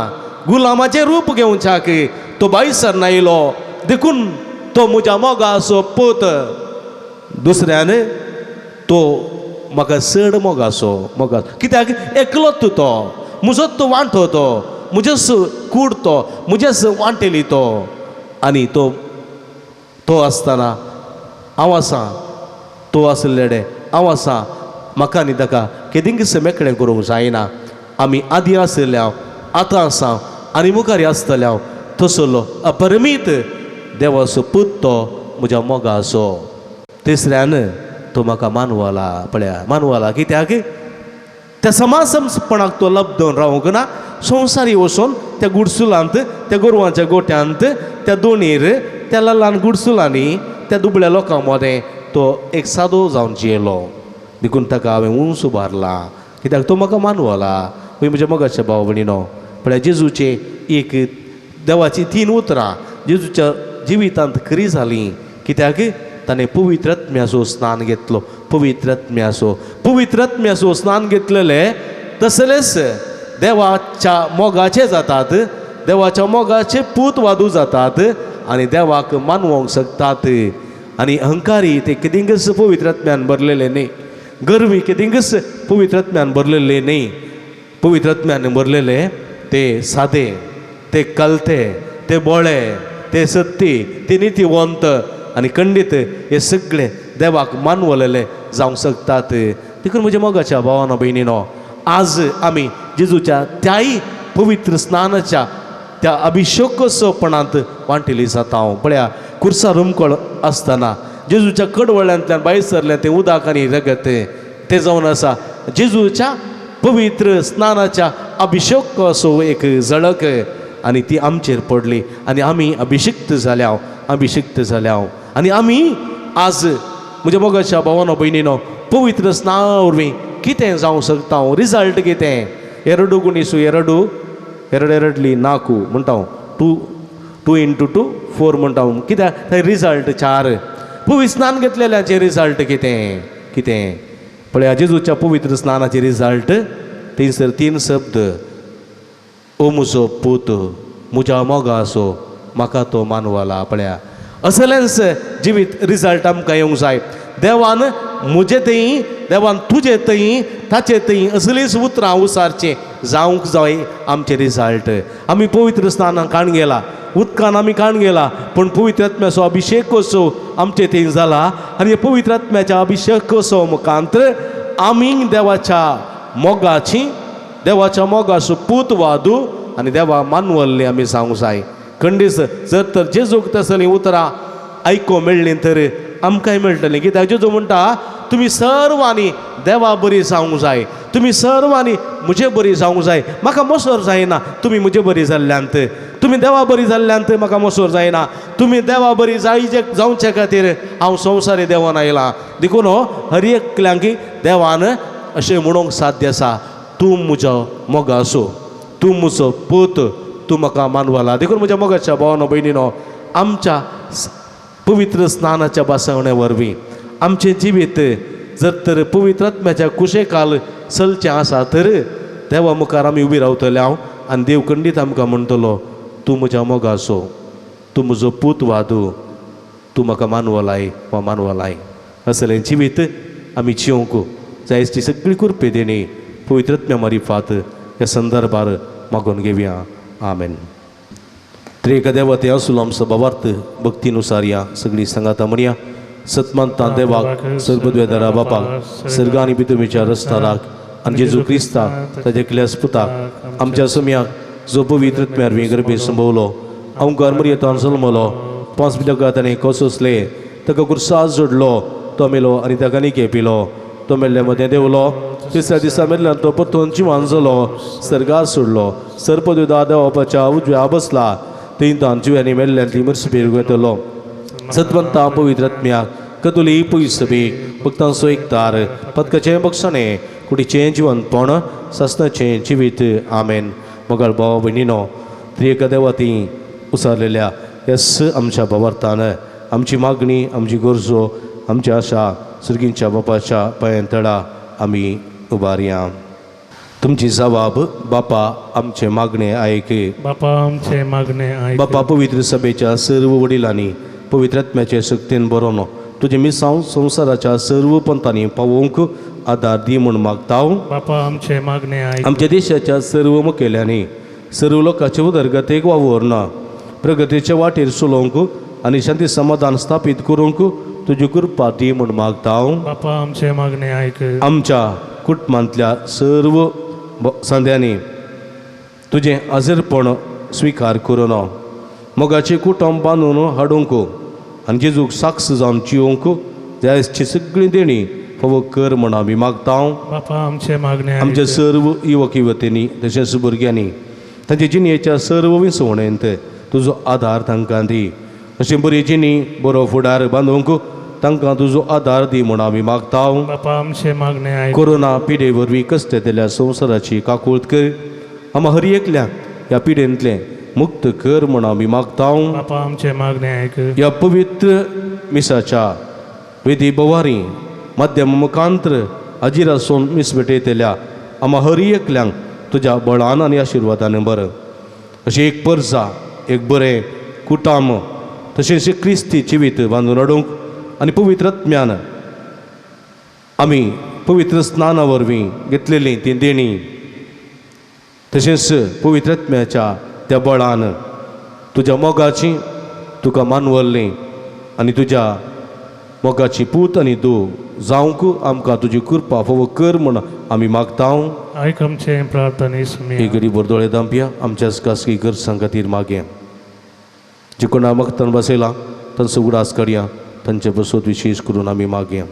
गुलामाचें रूप घेवच्याक तो भायसर आयलो. देखून तो म्हज्या मोगाचो पूत. दुसऱ्यान तो म्हाका चड मोगासो मोगा कित्याक एकलोच तो म्हजोच तो वांटो तो म्हजेच कूड तो म्हजेच वांटेली तो आनी तो तो आसतना हांव आसा तो आसलेडे हांव आसा म्हाका आनी ताका केदिंगीस मेकळें करूंक जायना. आमी आदीं आशिल्ले हांव आतां आसा आनी मुखार आसतले हांव तसलो अपरमीत देवाचो पूत तो म्हज्या मोगाचो. तिसऱ्यान तो म्हाका मानवला पळया मानवला कित्याक त्या समाजपणाक तो लब्दून रावंक ना. संवसारी वचून त्या गुडसुलांत त्या गोरवांच्या गोट्यांत त्या दोणीर त्या ल्हान गुडसुलांनी त्या दुबळ्या लोकां मदें तो एक सादो जावन जियेलो. देखून ताका हांवें उंच उबारला कित्याक तो म्हाका मानवला. हय म्हज्या मोगाच्या भाव भयणीनो पळया जेजूचे एक देवाची तीन उतरां जेजूच्या जिवितांत खरी जालीं कित्याक ताणें पवित्र आत्म्याचो स्नान घेतलो. पवित्र आत्म्याचो पवित्र आत्म्याचो स्नान घेतलेले तसलेच देवाच्या मोगाचे जातात, देवाच्या मोगाचे पूत वादू जातात आनी देवाक मानवंक शकतात. आनी अहंकारी ते कितेंकच पवित्र आत्म्यान भरलेले न्ही, गर्वी कितेंकच पवित्र आत्म्यान भरलेले न्ही. पवित्र आत्म्यान भरलेले ते सादे, ते कलते, ते बोळे, ते सत्ती, ते नितीवंत आनी खंडीत हे सगळे देवाक मानवलेले जावंक शकतात. देखून म्हज्या मोगाच्या भावानो भयणीनो आज आमी जेजूच्या त्याय पवित्र स्नानाच्या त्या अभिशेकोत्सवपणांत वांटेली जाता. हांव पळया कुर्सा रुमकळ आसतना जेजूच्या कडवळ्यांतल्यान भायर सरलें तें उदक आनी रगत तें जावन आसा जेजूच्या पवित्र स्नानाच्या अभिशेक असो एक झळक आनी ती आमचेर पडली आनी आमी अभिशिक्त जाल्या अभिशिक्त जाल्या. आनी आमी आज म्हज्या मोगाच्या भावानो भयणीनो पवित्र स्नाना वरवीं कितें जावंक शकता, रिजल्ट कितें? ಎರಡು ಗುಣಿಸು ಎರಡು ಎರಡೆರಡ್ಲಿ ನಾಲ್ಕು म्हणटा हांव, 2 2 इंटू 2 4 म्हणटा हांव. कित्याक थंय रिजल्ट 4. पवित्र स्नान घेतलेल्याचें रिजल्ट कितें? कितें पळया जेजूच्या पवित्र स्नानाचें रिजल्ट थंयसर 3 शब्द, ओ म्हजो पूत म्हज्या मोगाचो म्हाका तो मानवला. पळया असलेंच जिवीत रिजल्ट आमकां येवंक जाय. देवान म्हजे थंय, देवान तुजे थंय, ताचे थंय असलीच उतरां उसारचीं जावंक जाय आमचें रिजल्ट. आमी पवित्र स्नानान काण गेला, उदकान आमी काण गेला, पूण पवित्र आत्म्याचो अभिशेक कसो आमचे थंय जाला आनी पवित्र आत्म्याच्या अभिशेक कसो मुखांत आमी देवाच्या मोगाची, देवाच्या मोगाचो पूत वादू आनी देवा मानवल्ले आमी जावंक जाय. खंडीस जर तर जेजूक तसलीं उतरां आयको मेळ्ळीं तर आमकांय मेळटलीं. कित्याक जेजू म्हणटा तुमी सर्वांनी देवा बरी जावंक जाय, तुमी सर्वांनी म्हजे बरी जावंक जाय. म्हाका मोसोर जायना तुमी म्हजे बरी जाल्ल्यांत, तुमी देवा बरी जाल्ल्यांत म्हाका मोसोर जायना, तुमी देवा बरी जायचे जावचे खातीर हांव संवसारी देवान आयलां. देखून हर एकल्यांक देवान अशें म्हणूंक साध्य आसा, तूं म्हजो मोगासो, तूं म्हजो पूत, तूं म्हाका मानवला. देखून म्हज्या मोगाच्या भावानो भयणीनो आमच्या पवित्र स्नानाच्या बसवणे वरवीं आमचें जिवीत जर तर पवित्र आत्म्याच्या कुशेकाल चलचें आसा तर देवा मुखार आमी उबी रावतले हांव आनी देव खंडीत आमकां म्हणटलो तूं म्हज्या मोगाचो, तूं म्हजो पूत वादू, तूं म्हाका मानवलाय वा मानवलाय. असलें जिवीत आमी जिवंक जायच ती सगळी कृपे देणी पवित्र आत्म्या मारिफात ह्या संदर्भार मागून घेवया. आमेन. त्रिएक देवते आसून आमचो भावार्थ भक्तीनुसार या सगळी सांगाता म्हणया. सतमानता देवाक सर्वद्वेदरा बापाक सर्ग आनी पितुमीच्या रस्ताराक आनी जेजू क्रिस्ताक ताच्या एकल्याच पुताक आमच्या सम्याक जो पवित्र आत्म्या गर्भे संभवलो अंकार मरियतान जल्मलो 5 बिलका ताणें कोसोसले ताका कुर्सास जोडलो तो मेलो आनी ताका निके पिलो तो मेल्ले मदें देंवलो तिसऱ्या दिसा मेल्ल्यान तो परतून जिवान जालो सर्गार सोडलो सर्पदुदा देवापाच्या उजव्या बसला थंय तान जिव्यांनी मेल्ल्यांतली मर्सबेर घेतलो. सतवंता पवित्र आत्म्याक कतुली पयसबी भक्तांचो एकतार पदकाचें बक्षणें कुडीचें जिवनपण सासनाचें जिवीत. आमेन. मोगाळ भाव भयणीनो त्रिएक देवा उसारलेल्या यस आमच्या भावार्थान आमची मागणी, आमची गरजो, आमची आशा सर्गींच्या बापाच्या पांयां तळा आमी उबारया. तुमची जबाब बापा आमचे मागणे आयक. बापा आमचे मागणे आयक. बापा पवित्र सभेच्या सर्व वडिलांनी पवित्र आत्म्याचे शक्तीन बरोवन तुजें मिसांव संवसाराच्या सर्व पंथांनी पावोवंक आदार दी म्हूण मागता. बापा आमचे मागणे आयक. आमच्या देशाच्या सर्व मुखेल्यांनी सर्व लोकांचे उदरगतेक वावुरना प्रगतीच्या वाटेर चलोवंक आनी शांती समाधान स्थापीत करूंक तुजी कृपा दी म्हूण मागता. बापा आमचे मागणे आयक. आमच्या कुटुंबांतल्या सर्व सांद्यांनी तुजें आजरपण स्विकार करून मोगाचें कुटुंब बांदून हाडूंक आनी जेजूक साक्ष जावन जिवंक जायची सगळीं देणी फावो कर म्हूण आमी मागता. बापा आमचे मागणे आयक. आमच्या सर्व युवक युवतींनी तशेंच भुरग्यांनी तांच्या जिणेच्या सर्व विसवणेंत तुजो आदार तांकां दी. अशें बरी जिणी बरो फुडार बांदूंक तांकां तुजो आदार दी म्हूण आमी मागता. बापा आमचे मागणे आयक. कोरोना पिडे वरवीं कश्ट दिल्या संवसाराची काकूळत कर. आमा हर एकल्याक ह्या पिडेंतलें मुक्त कर म्हूण आमी मागता. बापा आमचे मागणे आयक. ह्या पवित्र मिसाच्या वेदी बवारी माध्यम मुखांत्र हाजीर आसून मीस भेटयतल्या आमा हर एकल्यांक तुज्या बळान आनी आशिर्वादान बरं अशें एक परजा एक बरें कुटाम तशेंच एक क्रिस्ती जिवीत बांदून हाडूंक आनी पवित्र आत्म्यान आमी पवित्र स्नाना वरवीं घेतलेलीं तीं देणीं तशेंच पवित्र आत्म्याच्या त्या बळान तुज्या मोगाची तुका मानवल्ली आनी तुज्या मोगाची पूत आनी दो जावंक आमकां तुजी कृपा फावो कर म्हूण आमी मागता. आयक आमचे प्रार्थने सुमिया. एक गरीब दोळे दांपया आमच्याच खासगी गरजां खातीर मागया. जे कोणा मागतान बसयला तांचो उगडास काडया तांचे बसोत विशेश करून आमी मागया.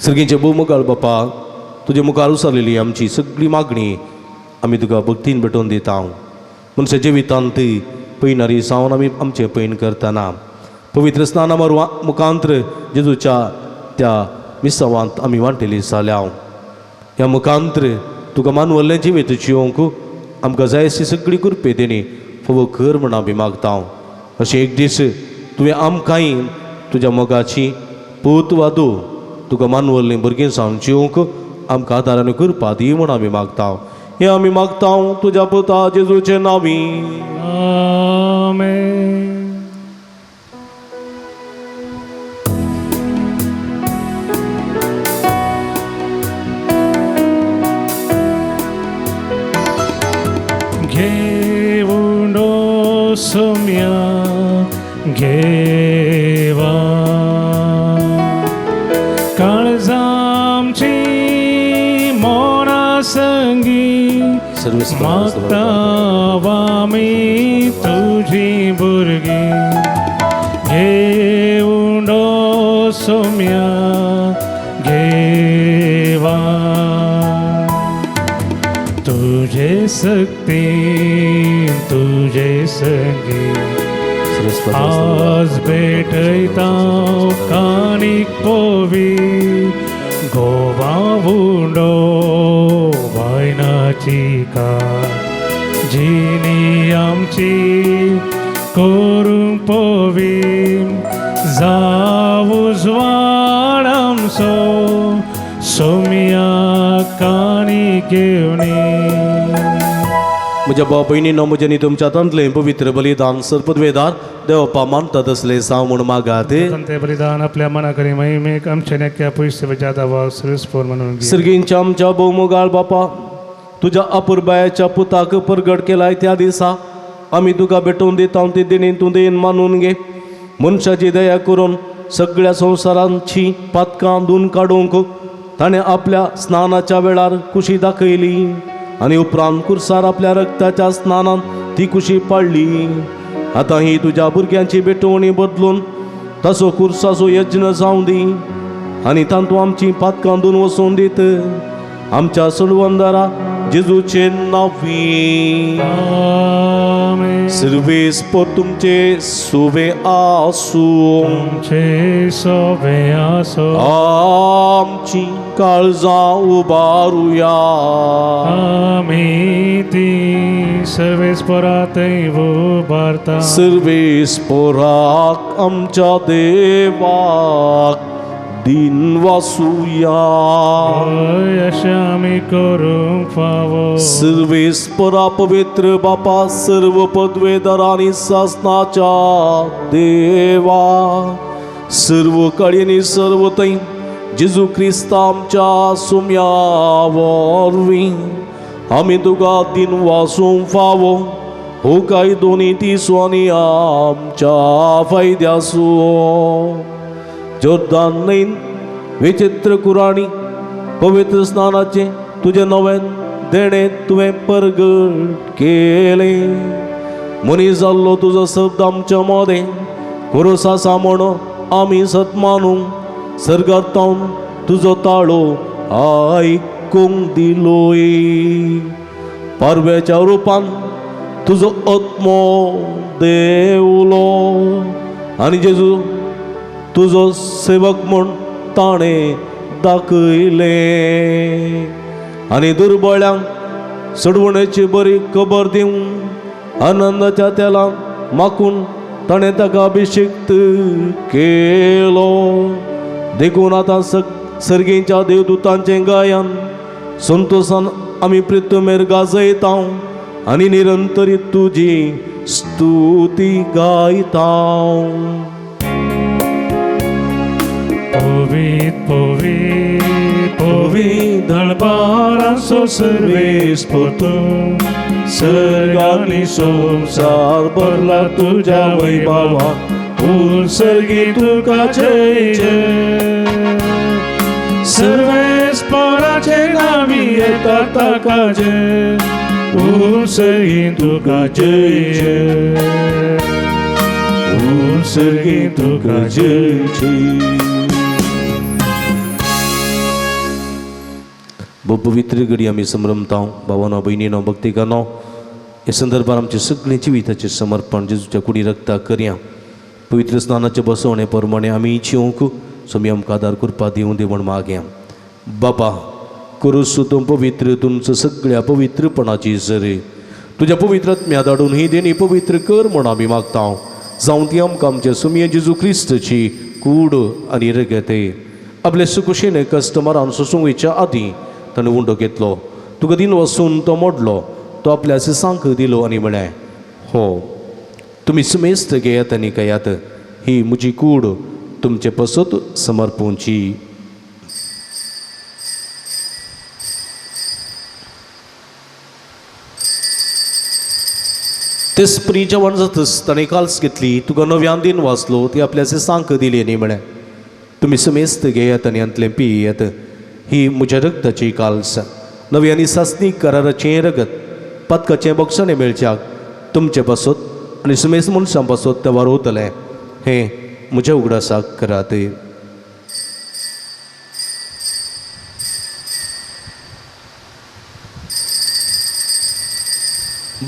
सर्गींचे भोव मुखार बापा तुजे मुखार उसारलेली आमची सगळी मागणी आमी तुका भक्तीन भेटोवन दिता. मनशाच्या जिवितांत ती पयणारी सावन आमी आमचें पयण करतना पवित्र स्नाना मुखांत्र जेजूच्या त्या मिसावांत आमी वांटेली जाल्या. ह्या मुखांत्र तुका मानवल्लें जिवीत जिवंक आमकां जाय अशी सगळी कृपे देणी फावो कर म्हूण आमी मागता. अशें एक दीस तुवें आमकांय तुज्या मोगाची पूत वा दो तुका मानवल्लीं भुरगीं जावन जिवंक आमकां आदार आनी कृपा दी म्हूण आमी मागता. हें आमी मागता तुज्या पुता जेजूचे नांवी. आमेन. घेऊन सोम्या घेवा काळजामची मोना संगी मागता आमी तुजी भुरगीं. घेऊन सोम्या घेवा तुझे सक्ती तुझे संगी आज भेटयता काणीक पोवी गोवा उंडो वायनाची का जिनी आमची करूंक पोवी जावू ज्वाळ आमचो सोम्या काणी घेवनी. म्हज्या भाव भयणीनो म्हज्या न्ही तुमच्या हातांतलें पवित्र बलिदान सर्पद्वेदार देवपा मानता तसलें जावं म्हूण मागात. ते बलिदान आपल्या मनाकरी महिमेक आमच्या नेक्या पयशे जादा वा सर्वेस्पोर म्हणून. सर्गींच्या आमच्या भोवमोगाळ बापा तुज्या अपुरबायाच्या पुताक परगट केलाय त्या दिसा आमी तुका भेटोवन दिता ती देणी तूं देन मानून घे. मनशाची दया करून सगळ्या संवसारांची पातकां धुवन काडूंक ताणें आपल्या स्नानाच्या वेळार कुशी दाखयली आनी उपरांत कुर्सार आपल्या रक्ताच्या स्नानान ती कुशी पाडली. आतां ही तुज्या भुरग्यांची भेटवणी बदलून तसो कुर्साचो यज्ञ जावं दी आनी तातूंत आमची पातकां धुवन वचून दीत आमच्या सोडवंदारा जेजूचे नांवी. आमेन. सर्वेस्पोर तुमचे सुवे आसूं. तुमचे सोबे आसो. आमची काळजां उबारुया. आमी ती सर्वेस्पोरातय उबारता. सर्वेस्पोराक आमच्या देवाक दिन वासुया. अशें आमी करूंक फावो. सर्वेस्परा पवित्र बापा सर्व पदवेदार आनी सासनाच्या देवा सर्व काळयेनी सर्व थंय जेजू क्रिस्ता आमच्या सुम्या वरवीं आमी तुका दिन वासूंक फावो हो काय दोनी तिसो आनी आमच्या फायद्यासो. जोर्दान न्हंयन विचित्र कुराणी पवित्र स्नानाचें तुजें नवें देणें तुवें परगट केलें. मनीस जाल्लो तुजो शब्द आमच्या मदें कोरोस आसा म्हण आमी सत मानूंक सर्गार तावन तुजो ताळो आयकूंक दिलोय. पारव्याच्या रुपान तुजो आत्मो देवलो आनी जेजू तुजो सेवक म्हूण ताणें दाखयलें आनी दुर्बळ्यांक सोडवणेची बरी खबर दिवंक आनंदाच्या तेलान माखून ताणें ताका अभिषिक्त केलो. देखून आतां सर्गीच्या देवदूतांचें गायन संतोशान आमी प्रितमेर गाजयता आनी निरंतरी तुजी स्तुती गायता. पवित पवित पवित दळबाराचो सर्वेस्पोतू सर्गांनी संवसार भरला तुज्या वैभवा उत्सर्गी तुका जय जय. सर्वेस्पोराचे नामी येता ताका जय उत्सर्गी तुका जय जय उत्सर्गी तुका जय जय. पवित्र घडी आमी संभ्रमता भावानो भयणीनो भक्तिकानो हे संदर्भात आमचे सगळे जिविताचें समर्पण जेजूच्या कुडी रक्ता करया. पवित्र स्नानाचे बसवणे प्रमाणे आमी जिवंक स्वामी आमकां आदार करपा दिवं दी म्हण मागया. बाबा करूस तूं पवित्र तुमचो सगळ्या पवित्रपणाची सरी तुज्या पवित्र आत्म्या धाडून ही देणी पवित्र कर म्हण आमी मागता. जावं ती आमकां आमच्या सुमये जेजू क्रिस्तची कूड आनी रगते. आपले सुकुशीन कस्टमरान सोसूंक वयच्या आदीं ताणें उंडो घेतलो तुका दिन वसून तो मोडलो तो आपल्या सिसांक दिलो आनी म्हळें हो तुमी सुमेस्त घेयात आनी खायात ही म्हजी कूड तुमचे पसत समर्पूंची. तेच परी जेवण जातच ताणें काल्स घेतली तुका नव्यान दिन वाचलो ती आपल्या सिसांक दिली आनी म्हळें तुमी सुमेस्त घेयात आनी हांतलें पियेयात ही म्हज्या रगताची काल्स नवी आनी सासणी कराराचें रगत पातकाचें बक्षणें मेळच्याक तुमचे पासत आनी सुमेस मनशां पासत तें वारोवतलें हें म्हज्या उगडासाक करात.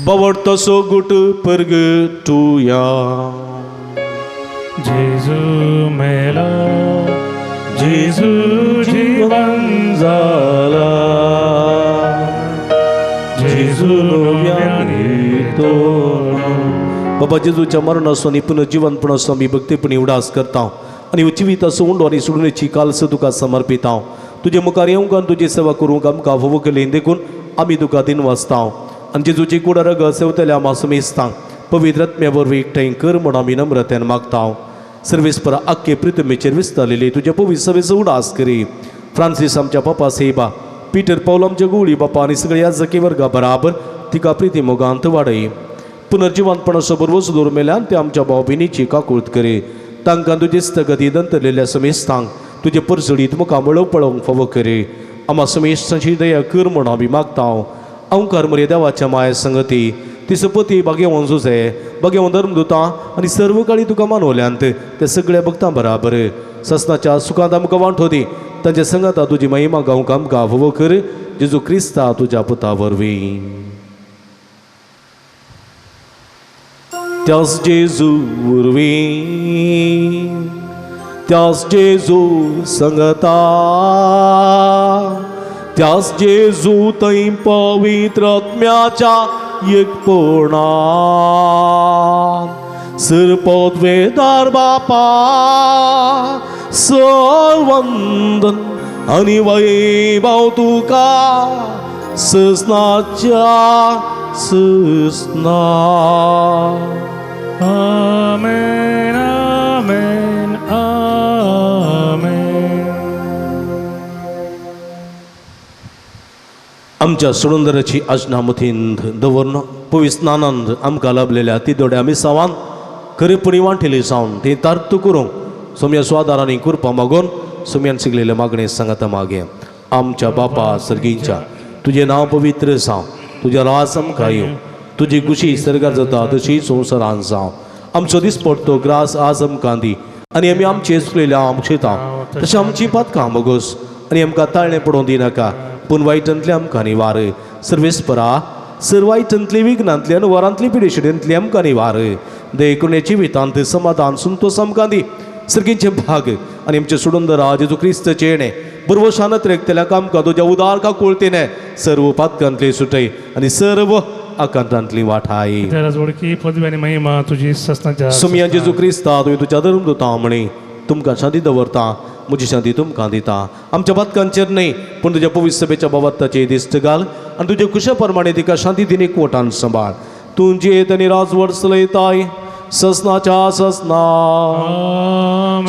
बावडतसो गुट परगटुया. जेजू मेला जेजू जीवन जाला जेजू नव्याने तो बाबा जेजूच्या मरणाचो आनी पुनर्जिवनपणाचो आमी भक्तीपणी उडास करता आनी जिविताचो उंडो आनी सोडणेची कालस तुका समर्पिता. तुजे मुखार येवंक आनी तुजी सेवा करूंक आमकां फावो केली देखून आमी तुका दिन वाचता आनी जेजूची कुडा रगत सेवतल्या मासुमेस्तांक पवित्र आत्म्या वरवीं एकठांय कर म्हूण आमी नम्रतेन मागता. सर्वेस्पर आख्खे प्रितमेचेर विस्तारलेली तुज्या पवित्र सभेचो उडास करी. फ्रांसीस आमच्या पापा सेबा पीटर पावल आमच्या गुळी बापा आनी सगळ्या जकी वर्गा बराबर तिका प्रिती मोगांत वाडय. पुनर्जिवनपणाचो बरवस दवरून मेल्यान ते आमच्या भाव भयणीची काकूळत करी. तांकां तुजे स्थगती दंतरलेल्या समेस्तांक तुजे परजळीत मुखार मळो पळोवंक फावो करी. आमा समेस्तांची दया कर म्हूण आमी मागता. अंकार मरे देवाच्या माया संगती ती सपती भाग्यवन जुजे भाग्यवन धर्मदुतां आनी सर्व काळी तुका मानवल्यांत ते सगळ्या भक्तां बराबर ससनाच्या सुखांत आमकां वांटो दी. तांच्या संगाता तुजी महिमा गावंक आमकां फावो कर जेजू क्रिस्ता तुज्या पुता वरवीं. त्यास जेजू वरवीं त्यास जेजू संगता त्यास जेजू थंय पवित्र आत्म्याच्या एकपणान सरपदवेदार बापा सर्वंदन आनी वैभव तुका ससनाच्या ससना. आमेन आमेन आमेन. आमच्या सुडुंदराची आजना मुथींत दवरून पवित्र स्नानांत आमकां लाभलेल्या ती दोड्या मिसावान खरेपणी वांटेली जावन ती तार्तू करूंक सोम्या स्वादारांनी कृपा मागून सोम्यान शिकलेले मागणे सांगाता मागे. आमच्या बापा सर्गींच्या तुजें नांव पवित्र जावं, तुजें राज आमकां येवं, तुजी खुशी सर्गार जाता तशी संवसारान जावं. आमचो दिसपडतो ग्रास आज आमकां दी आनी आमी आमचे चुकलेल्या आमक्षेता तशें आमची पातकां बोगस आनी आमकां ताळणें पडोवंक दिनाका, पूण वायटांतले आमकां निवार. सर्वेस्परा सर वायटांतली विघ्नांतली आनी वरांतली पिडेशिडेंतली आमकां निवार. देखून जिवितांत समाधान संतोष आमकां दी. सर्गींचे भाग आनी आमचे सुडुंदरा जेजू क्रिस्तचे येणें बरवशानत रेखतल्याक आमकां तुज्या उदार काकुळतीने सर्व पातकांतली सुटय आनी सर्व आकांतांतली वाठाय. राजवडकी पदवी आनी महिमा तुजी ससनाच्या सुमया जेजू क्रिस्ता तुवें तुज्या धर्म दिता म्हणी तुमकां शांती दवरता, म्हजी शांती तुमकां दिता. आमच्या पातकांचेर न्हय पूण तुज्या पवित्र सभेच्या बाबताची दिश्ट घाल आनी तुजे कुशा प्रमाणे तिका शांती दिनी कोटान सांबाळ. तूं जियेत आनी राजवट चलयताय ससनाच्या ससना.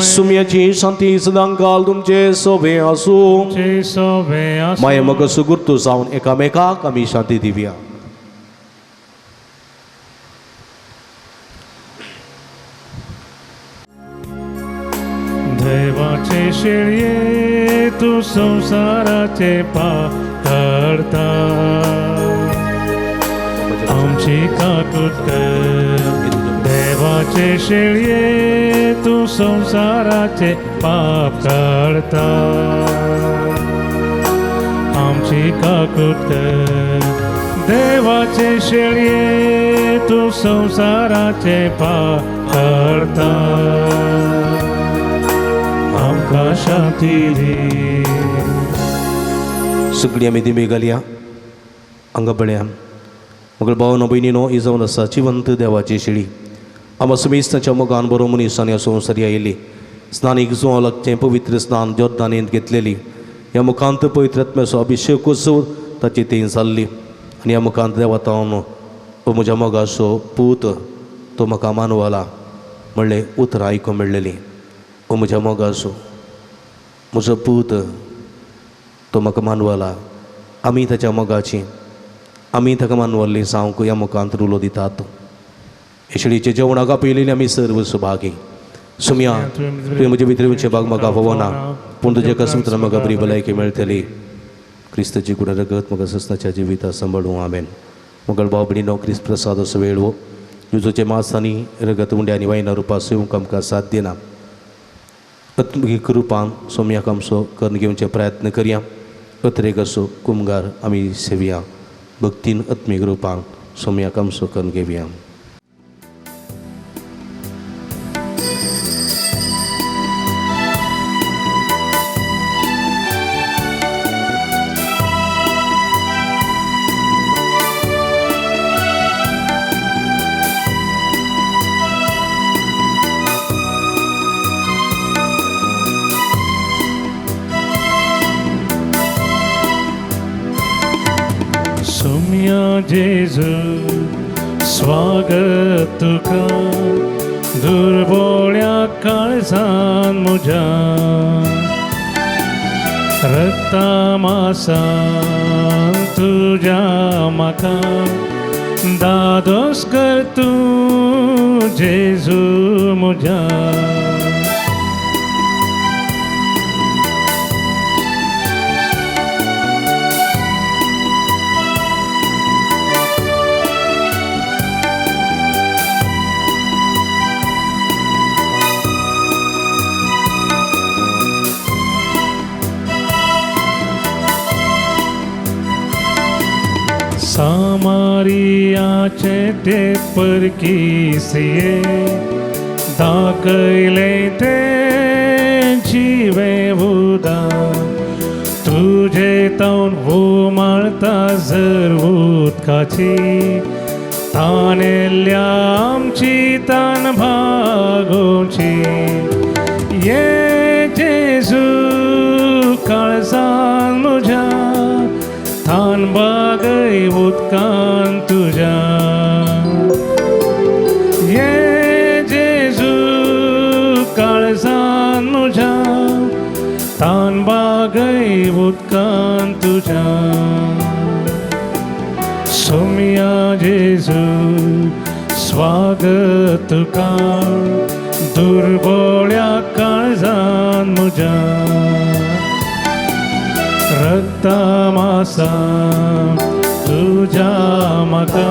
सुमयाची शांती सदांकाल तुमचे सोबे आसूं. माये म्हाका सुगुर्तू जावन एकामेकाक आमी शांती दिवया. देवाचे शेळये तूं संवसाराचे पाप काडता, आमची काकूट कर. देवाचे शेळये तूं संवसाराचे पाप काडता, आमची काकूट कर. देवाचे शेळये तूं संवसाराचे पाप काडता, आमकां शांती दी. सगळीं आमी दिमी घालया हांगा पळया. मगळ भावनो भयणीनो ही जावन आसा जिवंत देवाची शेळी. आमा सुमेस्ताच्या मोगान बरो मनीस आनी संवसारी आयिल्ली स्नानीक जुंव लागचें पवित्र स्नान जोर्दानेंत घेतलेली. ह्या मुखांत पवित्र आत्म्याचो अभिशेक उत्सव ताची ती जाल्ली आनी ह्या मुखांत देवातावन हो म्हज्या मोगाचो पूत तो म्हाका मानवला म्हणलें उतरां आयकूंक मेळ्ळेलीं. हो म्हज्या मोगाचो म्हजो पूत तो म्हाका मानवला. आमी ताच्या मोगाची आमी ताका मानवल्ली जावंक ह्या मुखांत उलो दितात. शेळीचे जेवणाक आपयलेली आमी सर्व सुभागी. सुमया तुवें म्हजे भितर वचचे भाग म्हाका फावना, पूण तुजे कसमित्र म्हाका बरी भलायकी मेळटली. क्रिस्ताची कुडा रगत म्हाका सस्नाच्या जिविता सांबाळूं. आमेन. मगळ भाव भयणीनो क्रिस्त प्रसाद असो वेळ हो जेजूचे मास आनी रगत उंड्या आनी वायना रुपा सेवंक आमकां साथ दिना. आत्मीक रुपान सोम्याक आमचो करून घेवचे प्रयत्न करया. अत्रेक असो कुमगार आमी सेवया. भक्तीन आत्मीक रुपान सोम्याक आमचो करून घेवया. जेजू स्वागत तुका दुर्बोळ्या काळजान म्हज्या रक्ता मासान तुज्या म्हाका दादोस कर तूं जेजू म्हज्या. सामारियाचे ते परकी स्त्रिये दाखयलें तें जिवें उदक तुजे तावन उमाळता जर उदकाची तानेल्ल्या आमची तान भागोवची. ये जेजू काळजान म्हज्या तान बागय उदकान तुज्या. ये जेजू काळजान म्हज्या तान बागय उदकान तुज्या. स्वागत तुका दुर्बोळ्या काळजान म्हज्या रक्ता मासा तुज्या म्हाका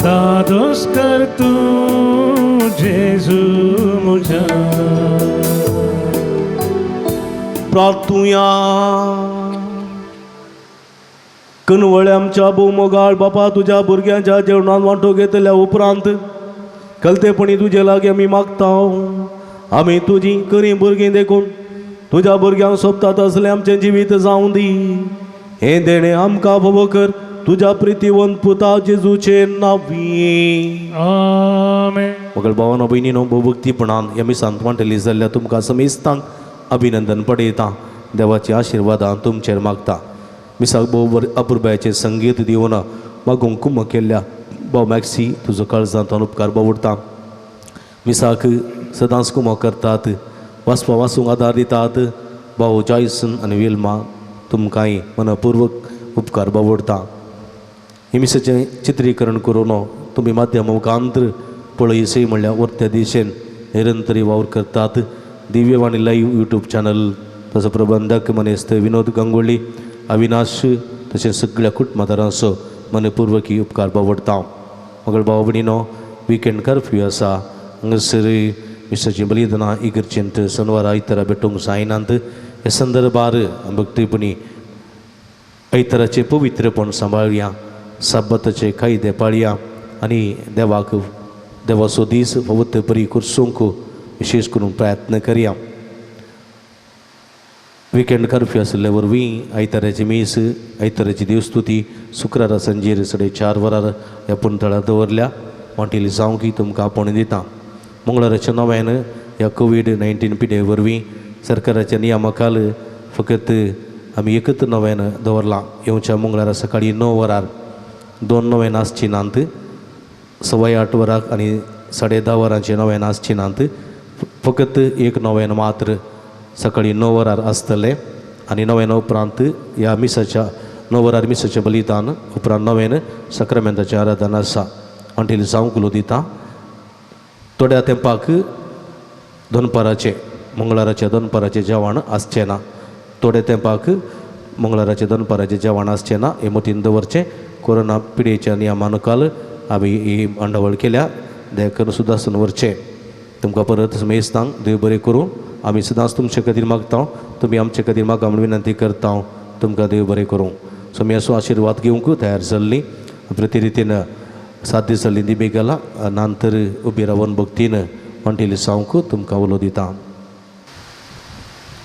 दादोस कर तूं जेजू म्हज्या. प्रार्थुया. कनवळे आमच्या भोवमोगाळ बापा, तुज्या भुरग्यांच्या जेवणान वांटो घेतल्या उपरांत कलतेपणी तुजे लागीं आमी मागता. आमी तुजी खरीं भुरगीं देखून तुज्या भुरग्यांक सोबतात असलें आमचें जिवीत जावं दी. हें देणें आमकां फावो कर तुज्या प्रितीवंत पुता जेजूचे नांवी. आमेन. मगळ भावानो भयणीनो, भोवभक्तीपणान ह्या मिसांत वांटेली जाल्ल्या तुमकां समेस्तांक अभिनंदन पडयता. देवाची आशिर्वादां तुमचेर मागता. मिसाक भोव अपुरबायेचें संगीत दिवन मागूंक कुमक केल्ल्या भाव मॅक्सी, तुजो काळजांत उपकार बावडटा. मिसाक सदांच कुमक करतात, वाचपा वाचूंक आदार दितात भाव जॉयसन आनी विल्मा, तुमकांय मनपूर्वक उपकार बावडटा. हे मिसाचें चित्रीकरण करून तुमी माध्यम मुखांतर पळयसय म्हणल्यार वरत्या दिशेन निरंतरी वावर करतात. दिव्यवाणी लायव्ह यूट्यूब चॅनल तसो प्रबंधक मनेस्त विनोद गंगोळी, अविनाश तशें सगळ्या कुटुंबादारांचो मनपूर्वकी उपकार बावडटा. मगळ भाव भयणीनो, विकेंड कर्फ्यू आसा. हांगासर मिसाचीं बलिदानां इगर्जेंत सनवार आयतारा भेटूंक जायनात. ह्या संदर्भार भक्तीपणी आयताराचें पवित्रपण सांबाळया, साब्बाताचे कायदे पाळया आनी देवाक देवाचो दीस फावो ते परी करसूंक विशेश करून प्रयत्न करया. विकेंड कर्फ्यू आशिल्ले वरवीं आयताराची मीस, आयताराची देवस्तुती शुक्रारा सांजेर 4:30 वरार ह्या पुणतळार दवरल्या. वांटेली जावंक तुमकां आपोवणें दिता. मंगळाराच्या नव्यान ह्या कोवीड-19 पिडे वरवीं सरकाराच्या नियमा खाल फकत आमी एकच नव्यान दवरलां. येवच्या मंगळारा सकाळीं 9 वरार 2 नव्यान आसची नात. 8:15 वराक आनी 10:30 वरांचे नव्यान आसची नात. फकत एक नव्यान मात्र सकाळीं 9 वरार आसतलें. आनी नव्यान उपरांत ह्या मिसाच्या 9 वरार मिसाचें बलिदान, उपरांत नव्यान सक्रामेंताचें आराधन आसा. वांटेली जावंक उलो दिता. थोड्या तेंपाक दनपाराचें मंगळाराचें दनपाराचें जेवण आसचें ना. थोड्या तेंपाक मंगळाराचें दनपाराचें जेवण आसचें ना हें मतीन दवरचें. कोरोना पिडेच्या नियमानुकाल आमी ही मांडावळ केल्या, देखून सुदासून व्हरचें. तुमकां परत समेस्तांक देव बरें करूं. आमी सदांच तुमचे खातीर मागता, तुमी आमचे खातीर मागा म्हूण विनंती करता. तुमकां देव बरें करूं. सोम्याचो आशिर्वाद घेवंक तयार जाल्ली प्रती रितीन 7 दीस जाल्ली दिमी गेला नंतर उबी रावन भक्तीन वांटेली सावंक तुमकां उलो दिता.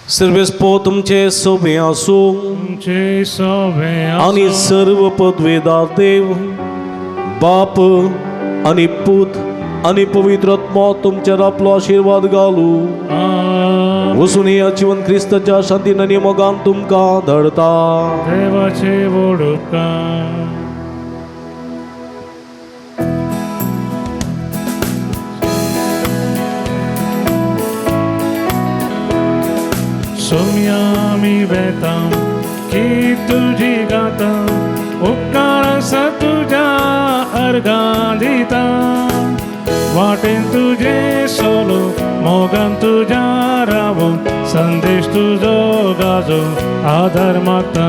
सर्वेस्पो तुमचे सोबे आसूं. तुमचे सोबे आनी सर्व पदवेदार देव बाप आनी पूत आनी पवित्र आत्मो तुमचेर आपलो आशिर्वाद घालू. वचून या जिवन क्रिस्ताच्या शांतीन आनी मोगान तुमकां धाडता. देवाचे व्हड उपकार. सोम्या आमी वेता की तुजी गाता, उपकार आसा तुज्या अर्गां दिता. वाटेन तुजें सोलो मोगान तुज्या रावून संदेश तुजो गाजो आदार मागता.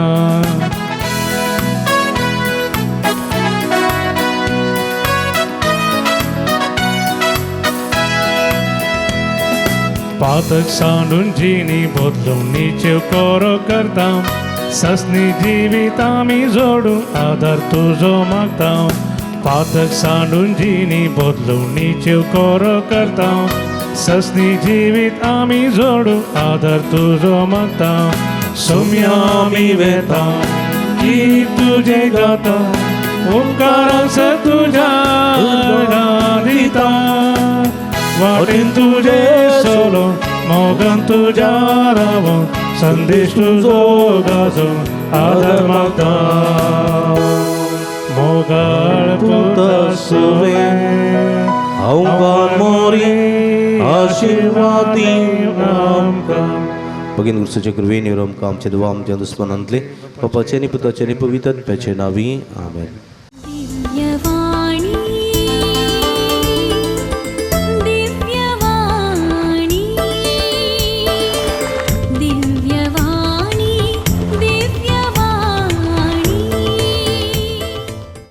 पातक सांडून जिणी बदलून निचेव कोरो करता, ससनी जिवीत आमी जोडून आदार तुजो मागता. पातक सांडून जिणी बदलून निचेव कोरो करता, ससनी जिवीत आमी जोडून आदार तुजो मागता. सोम्या आमी वेता की तुजें गाता, उपकार आसा तुज्या दिता. वाटेन तुजें सोलो मोगान तुज्या रावून संदेश तुजो गाजो आदार मागता. मोगाळ पुता सुवे हांव मोरी आशिर्वादी आमकां. भगिनी क्रिस्ताच्या कृपेन आमकां आमच्या देवा आमच्या दुस्मनांतले बापाचे आनी पुताचे आनी पवित्र आत्म्याचे नांवी आमेन.